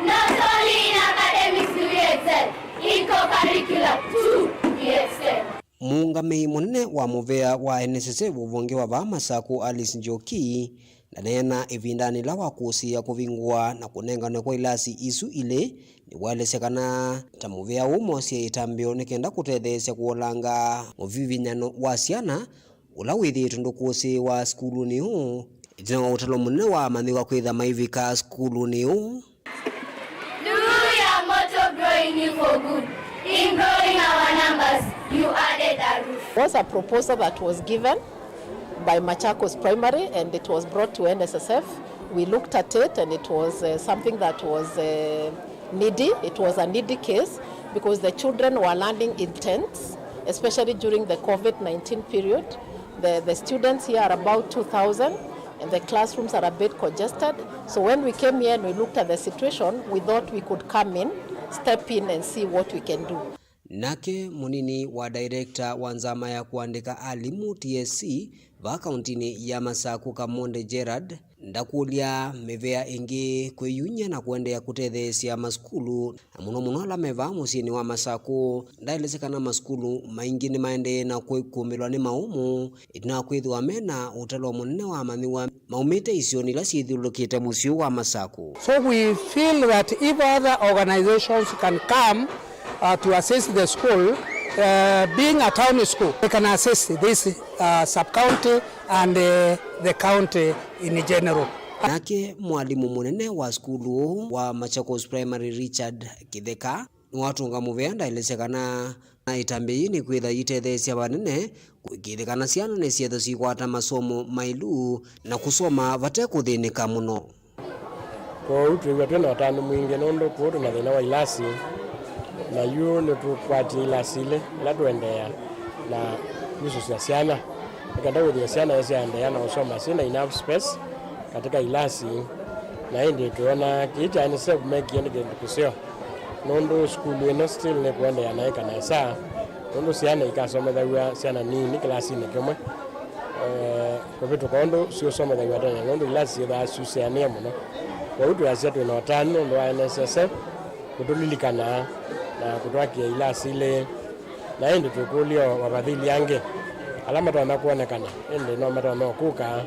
Not only in academics do we excel, in co-curricular too we excel. Mũũngamĩi mũnene wa mũvea wa N S S F ũvonge wa vaa Masakũ, Alice Njoki, ndaneena ĩvindanĩ yĩla wakũsĩĩa kũvingũa na kũnenganwe kwa ilasi isu ilĩ, nĩwaelesya kana ta mũvea ũũ moosie ĩtambĩo nĩ kenda kũtetheesya kũolanga mũvivinyano wa syana ũla wĩthĩĩtwe ndũkũsĩĩwa sukulunĩ ũũ, ĩtina wa ũtalo mũnene wa amanyĩw'a kwĩtha maivika sukulunĩ ũũ. Through your motto growing you for good, in growing our numbers, you added a roof. Was a proposal that was given by Machakos Primary and it was brought to N S S F. We looked at it and it was, uh, something that was, uh, needy. It was a needy case because the children were learning in tents, especially during the covid nineteen period. The, the students here are about two thousand and the classrooms are a bit congested. So when we came here and we looked at the situation, we thought we could come in, step in and see what we can do. Nake mũnini wa director wa nzama ya kũandĩka alimũ, T S C, vaa kauntinĩ ya Masakũ, Kamonde Gerald, ndakũlya mĩvea ĩngĩ kwĩyumya na kũendeea kũtetheesya masukulu, na mũno mũno ala me vaa mũsyĩnĩ wa Masakũ. Ndaelesya kana masukulu maingĩ nĩmaendee na kũikumbĩlwa nĩ maũmũ, ĩtina wa kwĩthĩwa me na ũtalo mũnene wa amanyĩw'a maumĩte isionĩ ila syĩthyũlũlũkĩte mũsyĩ wa Masakũ. So we feel that if other organizations can come, uh, to assist the school, Uh, being a town school, we can assist this, uh, sub-county and, uh, the county in general. Nake mwalimũ mũnene wa sukulu ũũ wa Machakos Primary, Richard Kĩtheka, nĩwatũnga mũvea ndaelesya kana na ĩtambya yĩĩ nĩkwĩtha yĩtetheesya vanene kũĩkĩĩthya kana syana nĩsyĩthwa sikwata masomo maĩlu na kũsoma vate kũthĩnĩka mũno. Kwoou twĩw'a twĩ na ũtanu mwingĩ nũndũ kũu twĩ na thĩna wa ilasi, na yu nĩtũkwatie ilasi ilĩ ila tũendeea na kusũsya syana, nĩ kenda wĩthĩe syana syaendeea na ũsoma syĩ na enough space katika ilasi, na ĩndĩ twĩona kĩĩ kya UNICEF mekie nĩ kĩndũ kĩseo, nũndũ sukulu ĩno still nĩkũendeea na ĩka nesa, nũndũ syana ikasomethaw'a syana nini kĩlasinĩ kĩmwe. Eh, kũvĩtũka ũndũ syũsomethaw'a tene, nũndũ ilasi syĩthaa syusĩanĩe mũno. Kwoou twĩasya twĩ na ũtanu nũndũ wa NSSF kũtũlilikana na kũtwakĩa ilasi ilĩ, na ĩndĩ twĩkũlya o mafadhili angĩ ala matonya kwonekana, ĩndĩ no matonya o kũka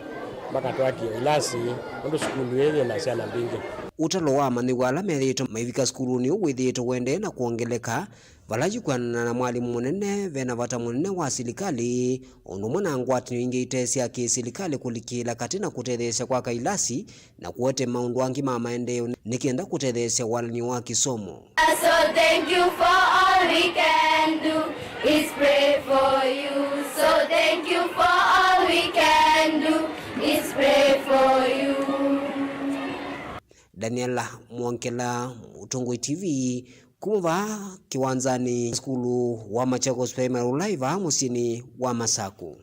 makatwakĩe ilasi, nũndũ sukulu ĩĩ yĩ na syana mbingĩ. Ũtalo wa amanyĩw'a ala methĩĩtwe maivika sukulunĩ ũũ wĩthĩĩtwe ũendee na kwongeleka, vala yu kwĩanana na mwalimũ mũnene, ve na vata mũnene wa silikalĩ, o ũndũ ũmwe na ngwatanĩo ingĩ ite sya kĩ-silikalĩ kũlikĩĩla katĩ na kũtetheesya kwaka ilasi na kũete maũndũ angĩ ma maendeeo nĩ kenda kũtetheesya walany'o wa kĩsomo. So thank you for all we can do is pray for you. So thank you for all we can do is pray for you. Daniela Mwongela, Mũtongoi T V, kuma vaa kĩwanzanĩ sukulu wa Machakos Primary ũla ĩ vaa mũsyĩnĩ wa Masaku.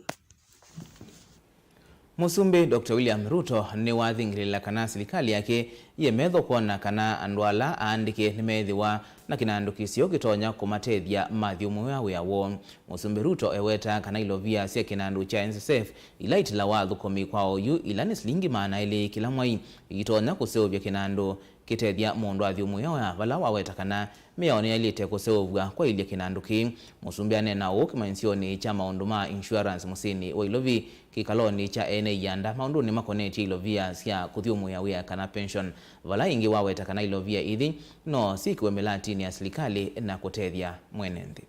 Mũsumbĩ Doctor William Ruto nĩwathingĩlĩĩla kana silikalĩ yake yĩe metho kwona kana andũ ala aandĩke nĩmeethĩwa na kĩnandũ kĩseo kĩtonya kũmatethya mathyũmũĩwa wĩa woo. Mũsumbĩ Ruto ewetaa kana ilovia sya kĩnandũ kya NSSF ila itilawa athũkũmi kwa oyu, ila nĩ silingi maana elĩ kĩla mwai, itonya kũseũvya kĩnandũ kĩtethya mũndũ athyũmũĩwa wĩa, vala waweta kana mĩao nĩyaĩlĩte kũseũvw'a kwaĩlya kĩnandũ kĩĩ. Mũsumbĩ aneena ũũ kĩmanyĩsyonĩ kya maũndũ ma insurance mũsyĩnĩ wa Ilovi, kĩkalonĩ kya ene ianda maũndũnĩ makonetye ilovia sya kũthyũmũĩa wĩa kana pension, vala ĩngĩ waweta kana ilovia ithi no syĩkĩwe mĩlatinĩ ya silikalĩ na kũtethya mwene nthĩ.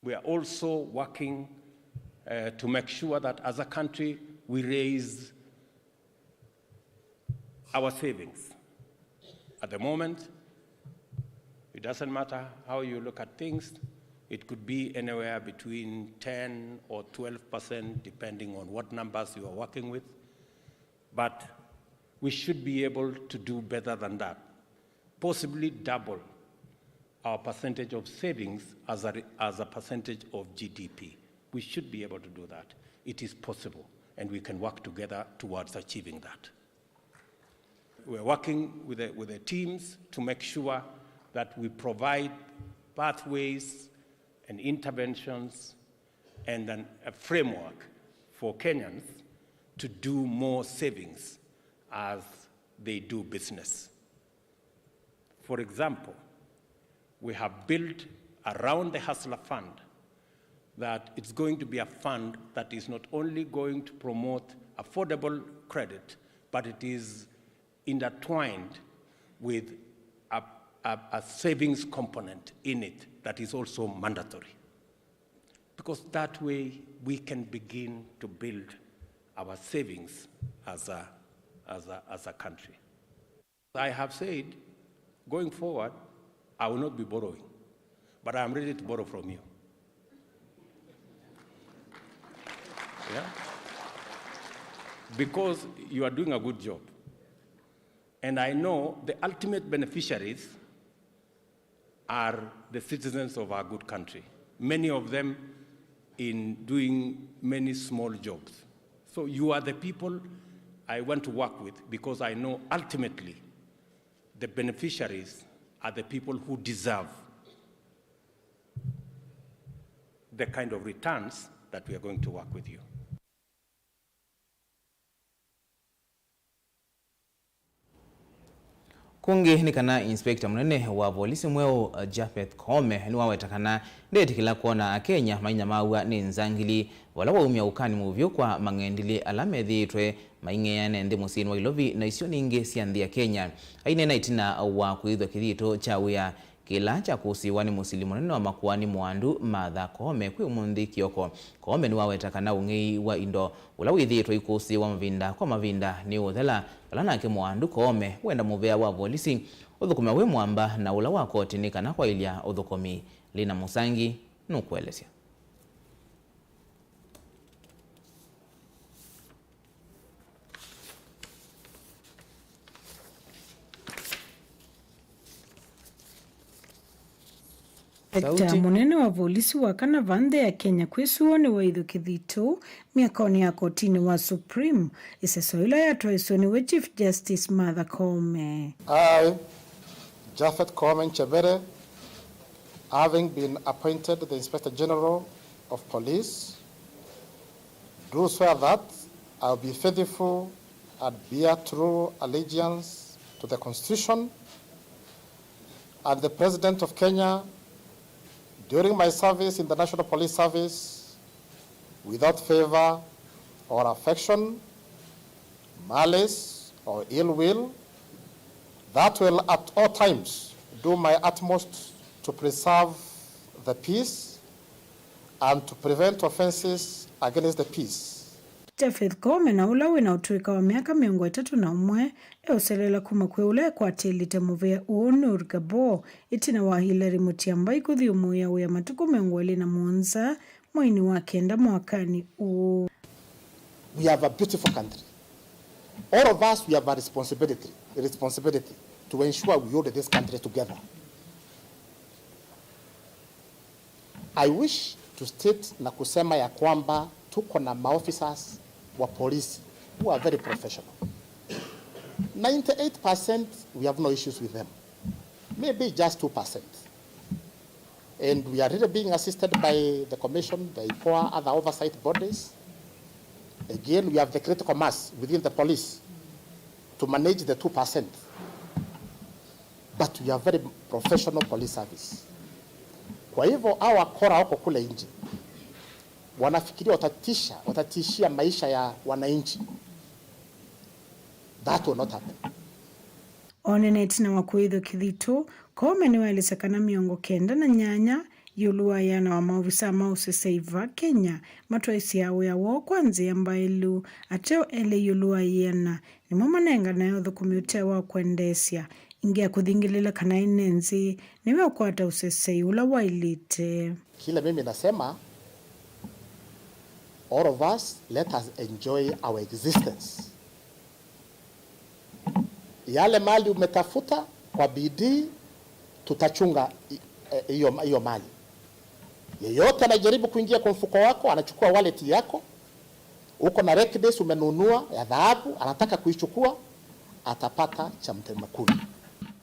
We are also working, uh, to make sure that as a country we raise our savings. At the moment, it doesn't matter how you look at things, it could be anywhere between ten or twelve percent, depending on what numbers you are working with. But we should be able to do better than that, possibly double our percentage of savings as a, as a percentage of G D P. We should be able to do that. It is possible, and we can work together towards achieving that. We're working with the, with the teams to make sure that we provide pathways and interventions and an, a framework for Kenyans to do more savings as they do business. For example, we have built around the Hustler Fund that it's going to be a fund that is not only going to promote affordable credit, but it is intertwined with a, a, a savings component in it that is also mandatory. Because that way we can begin to build our savings as a, as a, as a country. I have said, going forward, I will not be borrowing, but I am ready to borrow from you. Yeah? Because you are doing a good job. And I know the ultimate beneficiaries are the citizens of our good country, many of them in doing many small jobs. So you are the people I want to work with, because I know ultimately the beneficiaries are the people who deserve the kind of returns that we are going to work with you. Kũngĩ nĩ kana inspector mũnene wa volisi mweũ, Japheth Koome, nĩwaweta kana ndetĩkĩla kwona Akenya mainyamaaw'a nĩ nzangili, vala waumya ũkani mũvyũ kwa mang'endilĩ ala methĩĩtwe maing'eane nthĩ mũsyĩnĩ wa Ilovi na isionĩ ingĩ sya nthĩ ya Kenya. Aineena ĩtina wa kwĩthwa kĩthito kya wĩa kĩla kyakũsĩĩwa nĩ mũsili mũnene wa makoani Mwandu Martha Koome kwĩ ũmũnthĩ kĩoko. Koome nĩwaweta kana ũng'ei wa indo ũla wĩthĩĩtwe ikũsĩĩwa mavinda kwa mavinda nĩũũthela, vala nake Mwandu Koome wenda mũvea wa volisi ũthũkũme wĩ mwamba na ũla wa koti nĩ kana kwaĩlya ũthũkũmi. Lina Mũsangi nũkũelesya. Inspector mũnene wa volisi wa kana va nthĩ ya Kenya kwĩsũwa nĩwaĩthwe kĩthito myakonĩ ya kotinĩ wa Supreme, ĩseso ĩla yatwaĩswe nĩwe Chief Justice Martha Koome. I, Japheth Koome Nchebere, having been appointed the Inspector General of Police, do swear that I will be faithful and bear true allegiance to the Constitution and the President of Kenya during my service in the National Police Service, without favor or affection, malice or ill will, that will at all times do my utmost to preserve the peace and to prevent offenses against the peace. Japheth Koome, na ũla wĩ na ũtũĩka wa myaka mĩongo ĩtatũ na ũmwe, eũselela kuma kwĩ ũla ekwatĩlĩte mũvea ũũ, Noor Gabor, ĩtina wa Hilary Mutyambai kũthyũmũĩa wĩa matukũ mĩongo ĩlĩ na mũonza mweinĩ wa kenda mwakanĩ ũũ. We have a beautiful country. All of us, we have a responsibility, a responsibility to ensure we hold this country together. I wish to state na kusema ya kwamba tuko na maofficers wa polisi who are very professional. Ninety-eight percent, we have no issues with them. Maybe just two percent. And we are really being assisted by the commission, the IPOA, other oversight bodies. Again, we have the critical mass within the police to manage the two percent. But we have very professional police service. Kwa hivyo, hawa wakora wako kule nje, wanafikiria watatisha, watatishia maisha ya wananchi. That will not happen. Onene ĩtina wa kũĩthwa kĩthito, Koome nĩwaelesya kana mĩongo kenda na nyanya ĩũlũ wa ĩana wa maovisaa ma ũseseĩ va Kenya matwaĩsyaa wĩa woo kwa nzĩa mbaĩlu. Ateo elĩ ĩũlũ wa ĩana nĩmo manenganae ũthũkũmi ũte wa kwendeesya. Ĩngĩ ya kũthingĩlĩla kana ĩnenzi nĩwe ũkwata ũseseĩ ũla waĩlĩte. Kile mimi nasema, all of us, let us enjoy our existence. Yale mali umetafuta kwa bidii, tutachunga i-, eh, hiyo, hiyo mali. Yeyote anajaribu kuingia kwa mfuko wako, anachukua wallet yako, uko na necklace umenunua ya dhahabu, anataka kuichukua, atapata cha mtema kuni.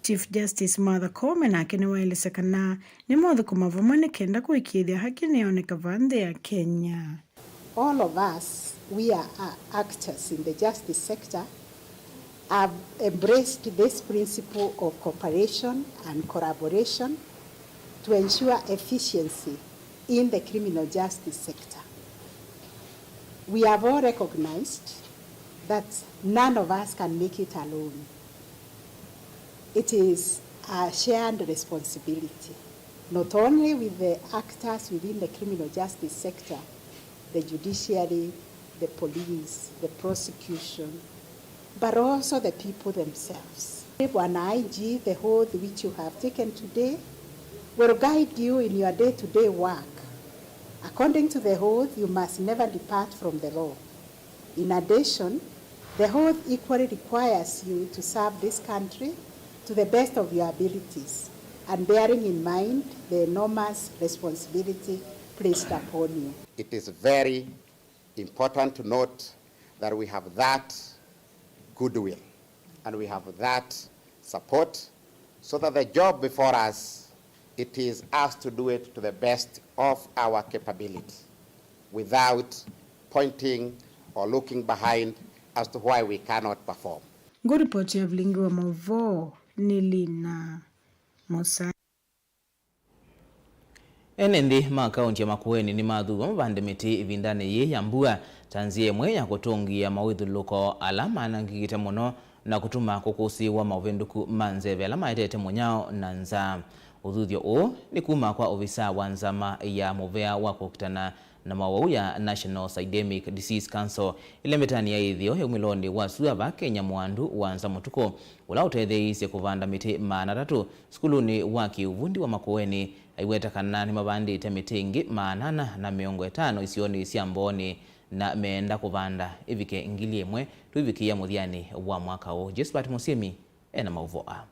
Chief Justice Martha Koome nake nĩwaelesya kana nĩmaũthũkũma vamwe nĩ kenda kũĩkĩĩthya haki nĩyoneka va nthĩ ya Kenya. All of us, we are, are actors in the justice sector, have embraced this principle of cooperation and collaboration to ensure efficiency in the criminal justice sector. We have all recognized that none of us can make it alone. It is a shared responsibility, not only with the actors within the criminal justice sector, the judiciary, the police, the prosecution, but also the people themselves. Bwana I G, the oath which you have taken today will guide you in your day-to-day work. According to the oath, you must never depart from the law. In addition, the oath equally requires you to serve this country to the best of your abilities and bearing in mind the enormous responsibility placed upon you. It is very important to note that we have that goodwill and we have that support, so that the job before us, it is us to do it to the best of our capability, without pointing or looking behind as to why we cannot perform. Ngũ ripoti ya vilingi wa maũvoo. nĩ Lina Mũsai. Ene nthĩ ma kaunti ya Makueni nĩmathuiwe mavande mĩtĩ ĩvindanĩ yĩĩ ya mbua ta nzĩa ĩmwe ya kũtũngĩĩa mawĩthyũlũlũko ala manangĩkĩte mũno na kũtuma kũkũsĩĩwa maũvĩndũku ma nzeve ala maetete mũnyao na nzaa. Ũthuthyo ũũ nĩ kuma kwa ovisaa wa nzama ya mũvea wa kũkitana na mawau ya National Syndemic Disease Council ĩlembetanĩ ya ĩtheo ya umĩlonĩ wa sua va Kenya, Mwandu wa Nza Mũtukũ, ũla ũtetheeisye kũvanda mĩtĩ maana atatũ sukulunĩ wa kĩũvundi wa Makueni, aiweta kana nĩmavandĩte mĩtĩ ĩngĩ maana ana na mĩongo ĩtano isionĩ sya Mbooni na meenda kũvanda ĩvike ngili ĩmwe tũivikĩĩa mũthyanĩ wa mwaka ũũ. Josephat Mũsyĩmi ena maũvoo aa.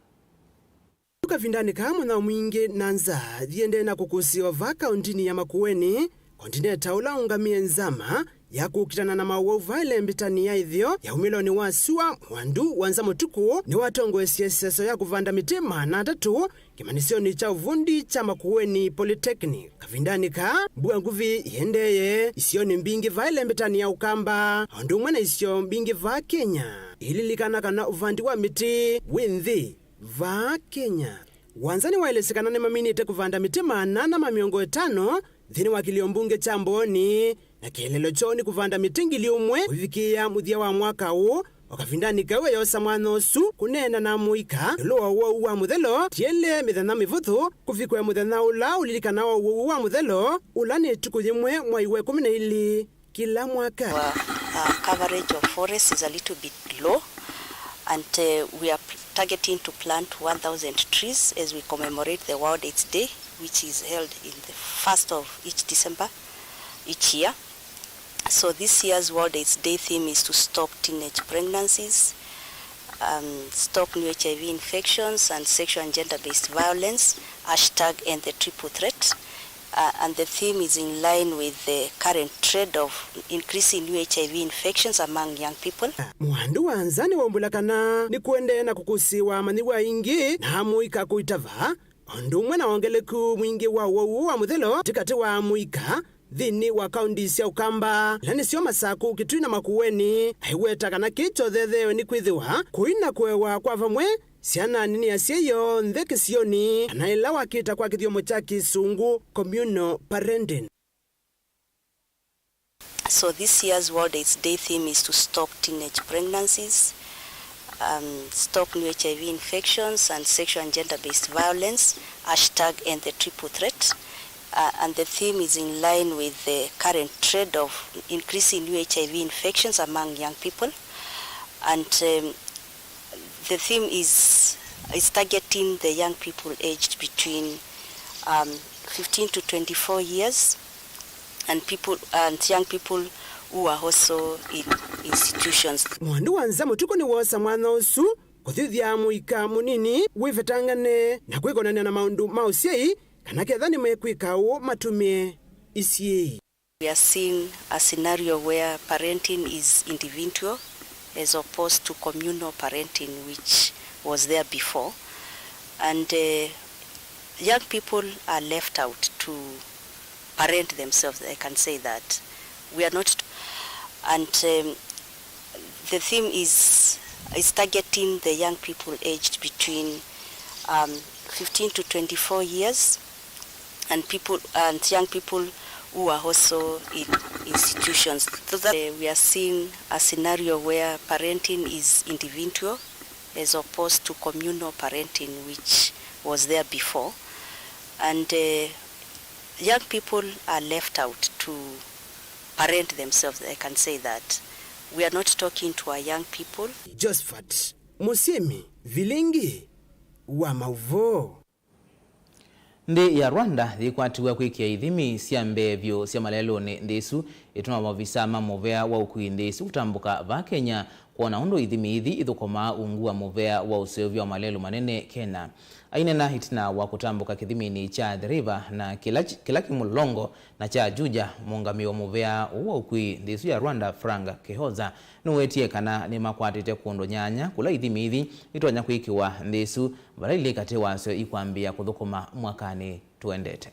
Kavindanĩ kaa mũnyao mwingĩ na nzaa yiendee na kũkũsĩĩwa va kaũntĩnĩ ya Makueni, kondineta ũla ũngamĩe nzama ya kũkitana na mawau va ĩlembetanĩ ya ĩtheo ya umĩlonĩ wa sua, Mwandu wa Nza Mũtukũ, nĩwatongoesye ĩseso ya kũvanda mĩtĩ maana atatũ kĩmanyĩsyonĩ kya ũvundi kya Makueni Polytechnic. Kavindanĩ kaa, mbua nguvĩ ĩendeeye isionĩ mbingĩ va ĩlembetanĩ ya Ũkamba, o ũndũ ũmwe na isio mbingĩ va Kenya. Ililikana kana ũvandi wa mĩtĩ wĩ nthĩ va Kenya. Wanza nĩwaelesye kana nĩmaminĩte kũvanda mĩtĩ maana ana ma mĩongo ĩtano nthĩnĩ wa kĩlio mbunge kya Mbooni, na kĩeleelo kyoo nĩ kũvanda mĩtĩ ngili ũmwe kũvikĩĩa mũthya wa mwaka ũũ. O kavindanĩ kau eyosa mwanya ũsu kũneena na amũika ĩũlũ wa ũwau wa mũthelo, tiele mĩthenya mĩvũthũ kũvikwe mũthenya ũla ũlilikanawa ũwau wa mũthelo, ũla nĩ ĩtukũ yĩmwe mwai wa ĩkũmi na ilĩ kĩla mwaka. Our, uh, coverage of forest is a little bit low, and, uh, we are pl-, targeting to plant one thousand trees as we commemorate the World AIDS Day, which is held in the first of each December each year. So this year's World AIDS Day theme is to stop teenage pregnancies, um, stop new H I V infections, and sexual and gender-based violence, hashtag end the triple threat. Uh, and the theme is in line with the current trend of increasing new H I V infections among young people. Mwandu wa Nza nĩwaumbũla kana nĩkũendee na kũkũsĩĩwa amanyĩw'a aingĩ na amũika kũitava, o ũndũ ũmwe na wongeleku mwingĩ wa ũwau wa mũthelo katĩ wa amũika nthĩnĩ wa kaunti sya Ũkamba, ila nĩsyo Masakũ, Kitui na Makueni. Aiweta kana kĩĩ kyothetheewe nĩ kwĩthĩwa kũi na kũewa kwa vamwe syana nini asyai onthe kĩsionĩ, kana ĩla wakĩta kwa kĩthyomo kya Kĩsũngũ, communal parenting. So this year's World AIDS Day theme is to stop teenage pregnancies, um, stop new H I V infections, and sexual and gender-based violence, hashtag end the triple threat. Uh, and the theme is in line with the current trend of increasing new H I V infections among young people. And, um, the theme is, is targeting the young people aged between, um, fifteen to twenty-four years, and people, and young people who are also in institutions. Mwandu wa Nza Mũtukũ nĩwoosa mwanya ũsu kũthuthya mũika mũnini wĩvetangane na kwĩkonany'a na maũndũ ma ũsyai, kana ketha nĩmekwĩka ũu matũmĩe isyĩĩ. We are seeing a scenario where parenting is individual as opposed to communal parenting, which was there before. And, uh, young people are left out to parent themselves, I can say that. We are not, and, um, the theme is, is targeting the young people aged between, um, fifteen to twenty-four years, and people, and young people who are also in institutions. So that, uh, we are seeing a scenario where parenting is individual as opposed to communal parenting, which was there before. And, uh, young people are left out to parent themselves, I can say that. We are not talking to our young people. Josephat Mũsyĩmi, vilingi wa maũvoo. Nthĩ ya Rwanda yĩkwatiwe kwĩkĩa ithimi sya mbee vyũ sya malelũnĩ nthĩ ĩsu, ĩtuma maovisaa ma mũvea wa ũkui nthĩ ĩsu kũtambũka vaa Kenya kwona ũndũ ithimi ithi ithũkũmaa ungu wa mũvea wa ũseũvyo wa malelũ manene Kenya. Aineena ĩtina wa kũtambũka kĩthiminĩ kya Athi River na kĩla, kĩla kĩ mũlolongo na kya Juja, mũũngamĩi wa mũvea ũũ wa ũkui nthĩ ĩsu ya Rwanda, Frank Kihoza, nĩwetie kana nĩmakwatĩte kũndũ nyanya kũla ithimi ithi itonya kwĩkĩwa nthĩ ĩsu, vala ilĩ katĩ wasyo ikwambĩĩa kũthũkũma mwakanĩ tũendete.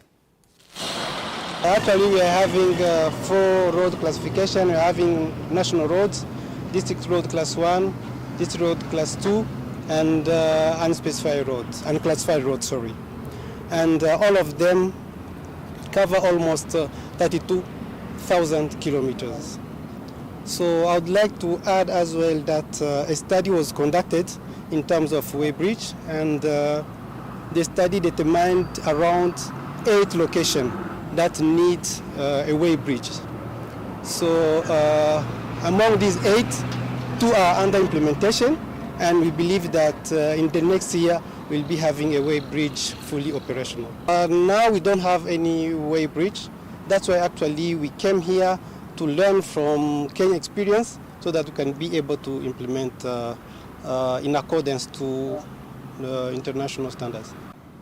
Actually, we are having, uh, four road classification. We are having national roads, district road class one, district road class two, and uh, unspecified roads, unclassified roads, sorry. And uh, all of them cover almost uh, thirty-two thousand kilometers. So I would like to add as well that uh, a study was conducted in terms of weighbridge, and uh, the study determined around eight locations that need uh, a weighbridge. So uh, among these eight, two are under implementation, and we believe that uh, in the next year we'll be having a weighbridge fully operational. Uh, now we don't have any weighbridge. That's why actually we came here to learn from Kenya experience so that we can be able to implement uh, uh, in accordance to uh, international standards.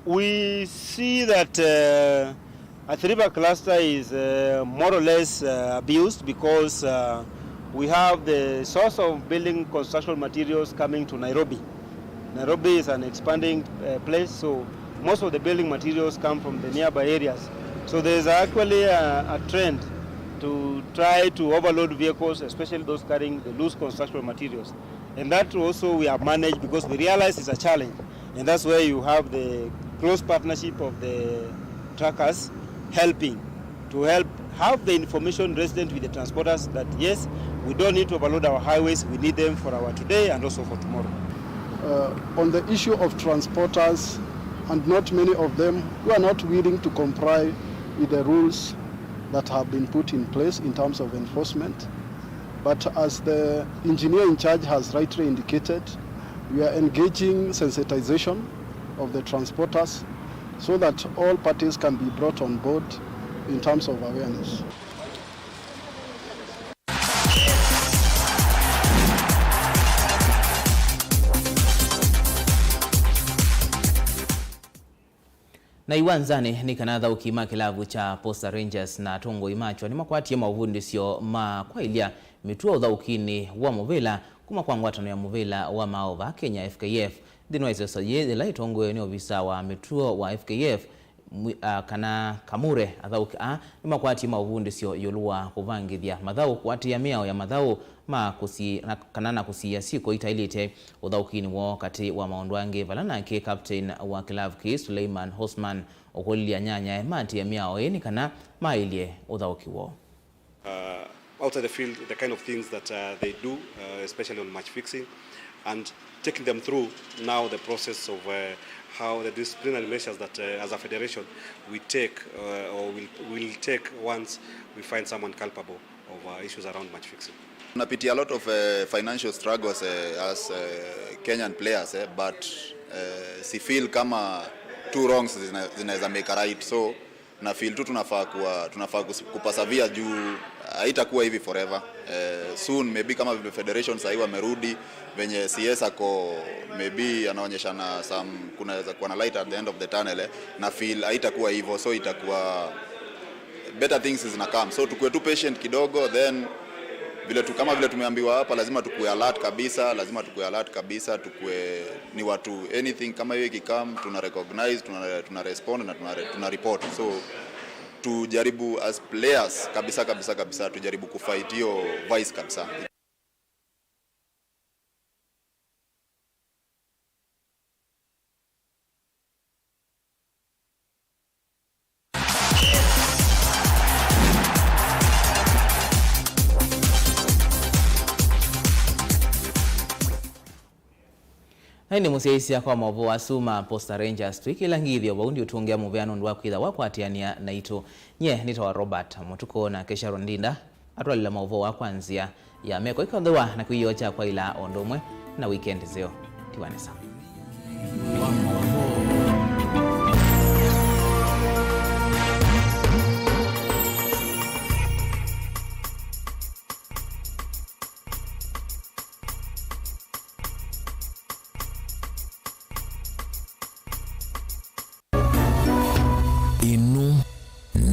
We see that uh, Athi River cluster is uh, more or less uh, abused because uh, we have the source of building construction materials coming to Nairobi. Nairobi is an expanding uh, place, so most of the building materials come from the nearby areas. So there is actually a, a trend to try to overload vehicles, especially those carrying the loose construction materials. And that also we have managed because we realize it's a challenge. And that's where you have the close partnership of the truckers helping to help have the information resident with the transporters that yes, we don't need to overload our highways, we need them for our today and also for tomorrow. Uh, on the issue of transporters, and not many of them who are not willing to comply with the rules that have been put in place in terms of enforcement. But as the engineer in charge has rightly indicated, we are engaging sensitization of the transporters so that all parties can be brought on board in terms of awareness. Na iwanzanĩ nĩ kana athaũki ma kĩlavu kya Posta Rangers na atongoi makyo nĩmakwatie maũvundĩsyo ma kwaĩlya mĩtuo ũthaũkinĩ wa mũvĩla kuma kwa ngwatanĩo ya mũvĩla wa maova Kenya, F K F. Nthĩnĩ wa ĩseso yĩĩ yĩla ĩtongoew'e nĩ ovisa wa mĩtuo wa F K F, mwi-, a, kana Kamure, athaũki aa nĩmakwatie maũvundĩsyo ĩũlũ wa kũvangĩthya mathaũ, kũatĩĩa mĩao ya mathaũ ma kũsi-, na, kana na kũsiĩa syĩko itaĩlĩte ũthaũkinĩ woo, katĩ wa maũndũ angĩ, vala nake captain wa kĩlavu kĩĩ, Suleiman Osman, ũkũlilye anyanyae maatĩĩe mĩao ĩĩ nĩ kana maĩlye ũthaũki woo. Uh, outside the field, the kind of things that uh, they do, uh, especially on match fixing, and taking them through now the process of uh, how the disciplinary measures that uh, as a federation we take uh, or will, will take once we find someone culpable of uh, issues around match fixing. Tunapitia a lot of uh, financial struggles uh, as uh, Kenyan players eh, but uh, si feel kama two wrongs zina- zinaweza make a right, so na feel tu tunafaa kuwa tunafaa kus- kupersevere juu haitakuwa hivi forever. Eh, soon maybe kama vile federation sahii wamerudi venye C S ako maybe anaonyeshana some kunaweza kuwa na light at the end of the tunnel eh, na feel haitakuwa hivyo, so itakuwa better things zina come, so tukue tu patient kidogo, then vile tu, kama vile tumeambiwa hapa, lazima tukue alert kabisa, lazima tukue alert kabisa, tukue ni watu, anything kama hiyo ikikam tuna recognize, tuna, tuna respond na tuna, tuna report, so tujaribu as players kabisa kabisa kabisa, tujaribu kufight hiyo vice kabisa. Na ĩndĩ mũsyaĩĩsya kwa maũvoo asu ma Posta Rangers, twĩkĩla ngithyo vau ndiũtũngĩa mũvea nũndũ wa kwĩtha wakwatĩanĩa naitũ. Nyie nĩtawa Robert Mũtuko, nake Sharon Ndinda atwalĩla maũvoo aa kwa nzĩa ya meko ikothĩwa na kwĩyoo kya kwaĩla o ũndũ ũmwe na weekend nzeo. Tiwanesa.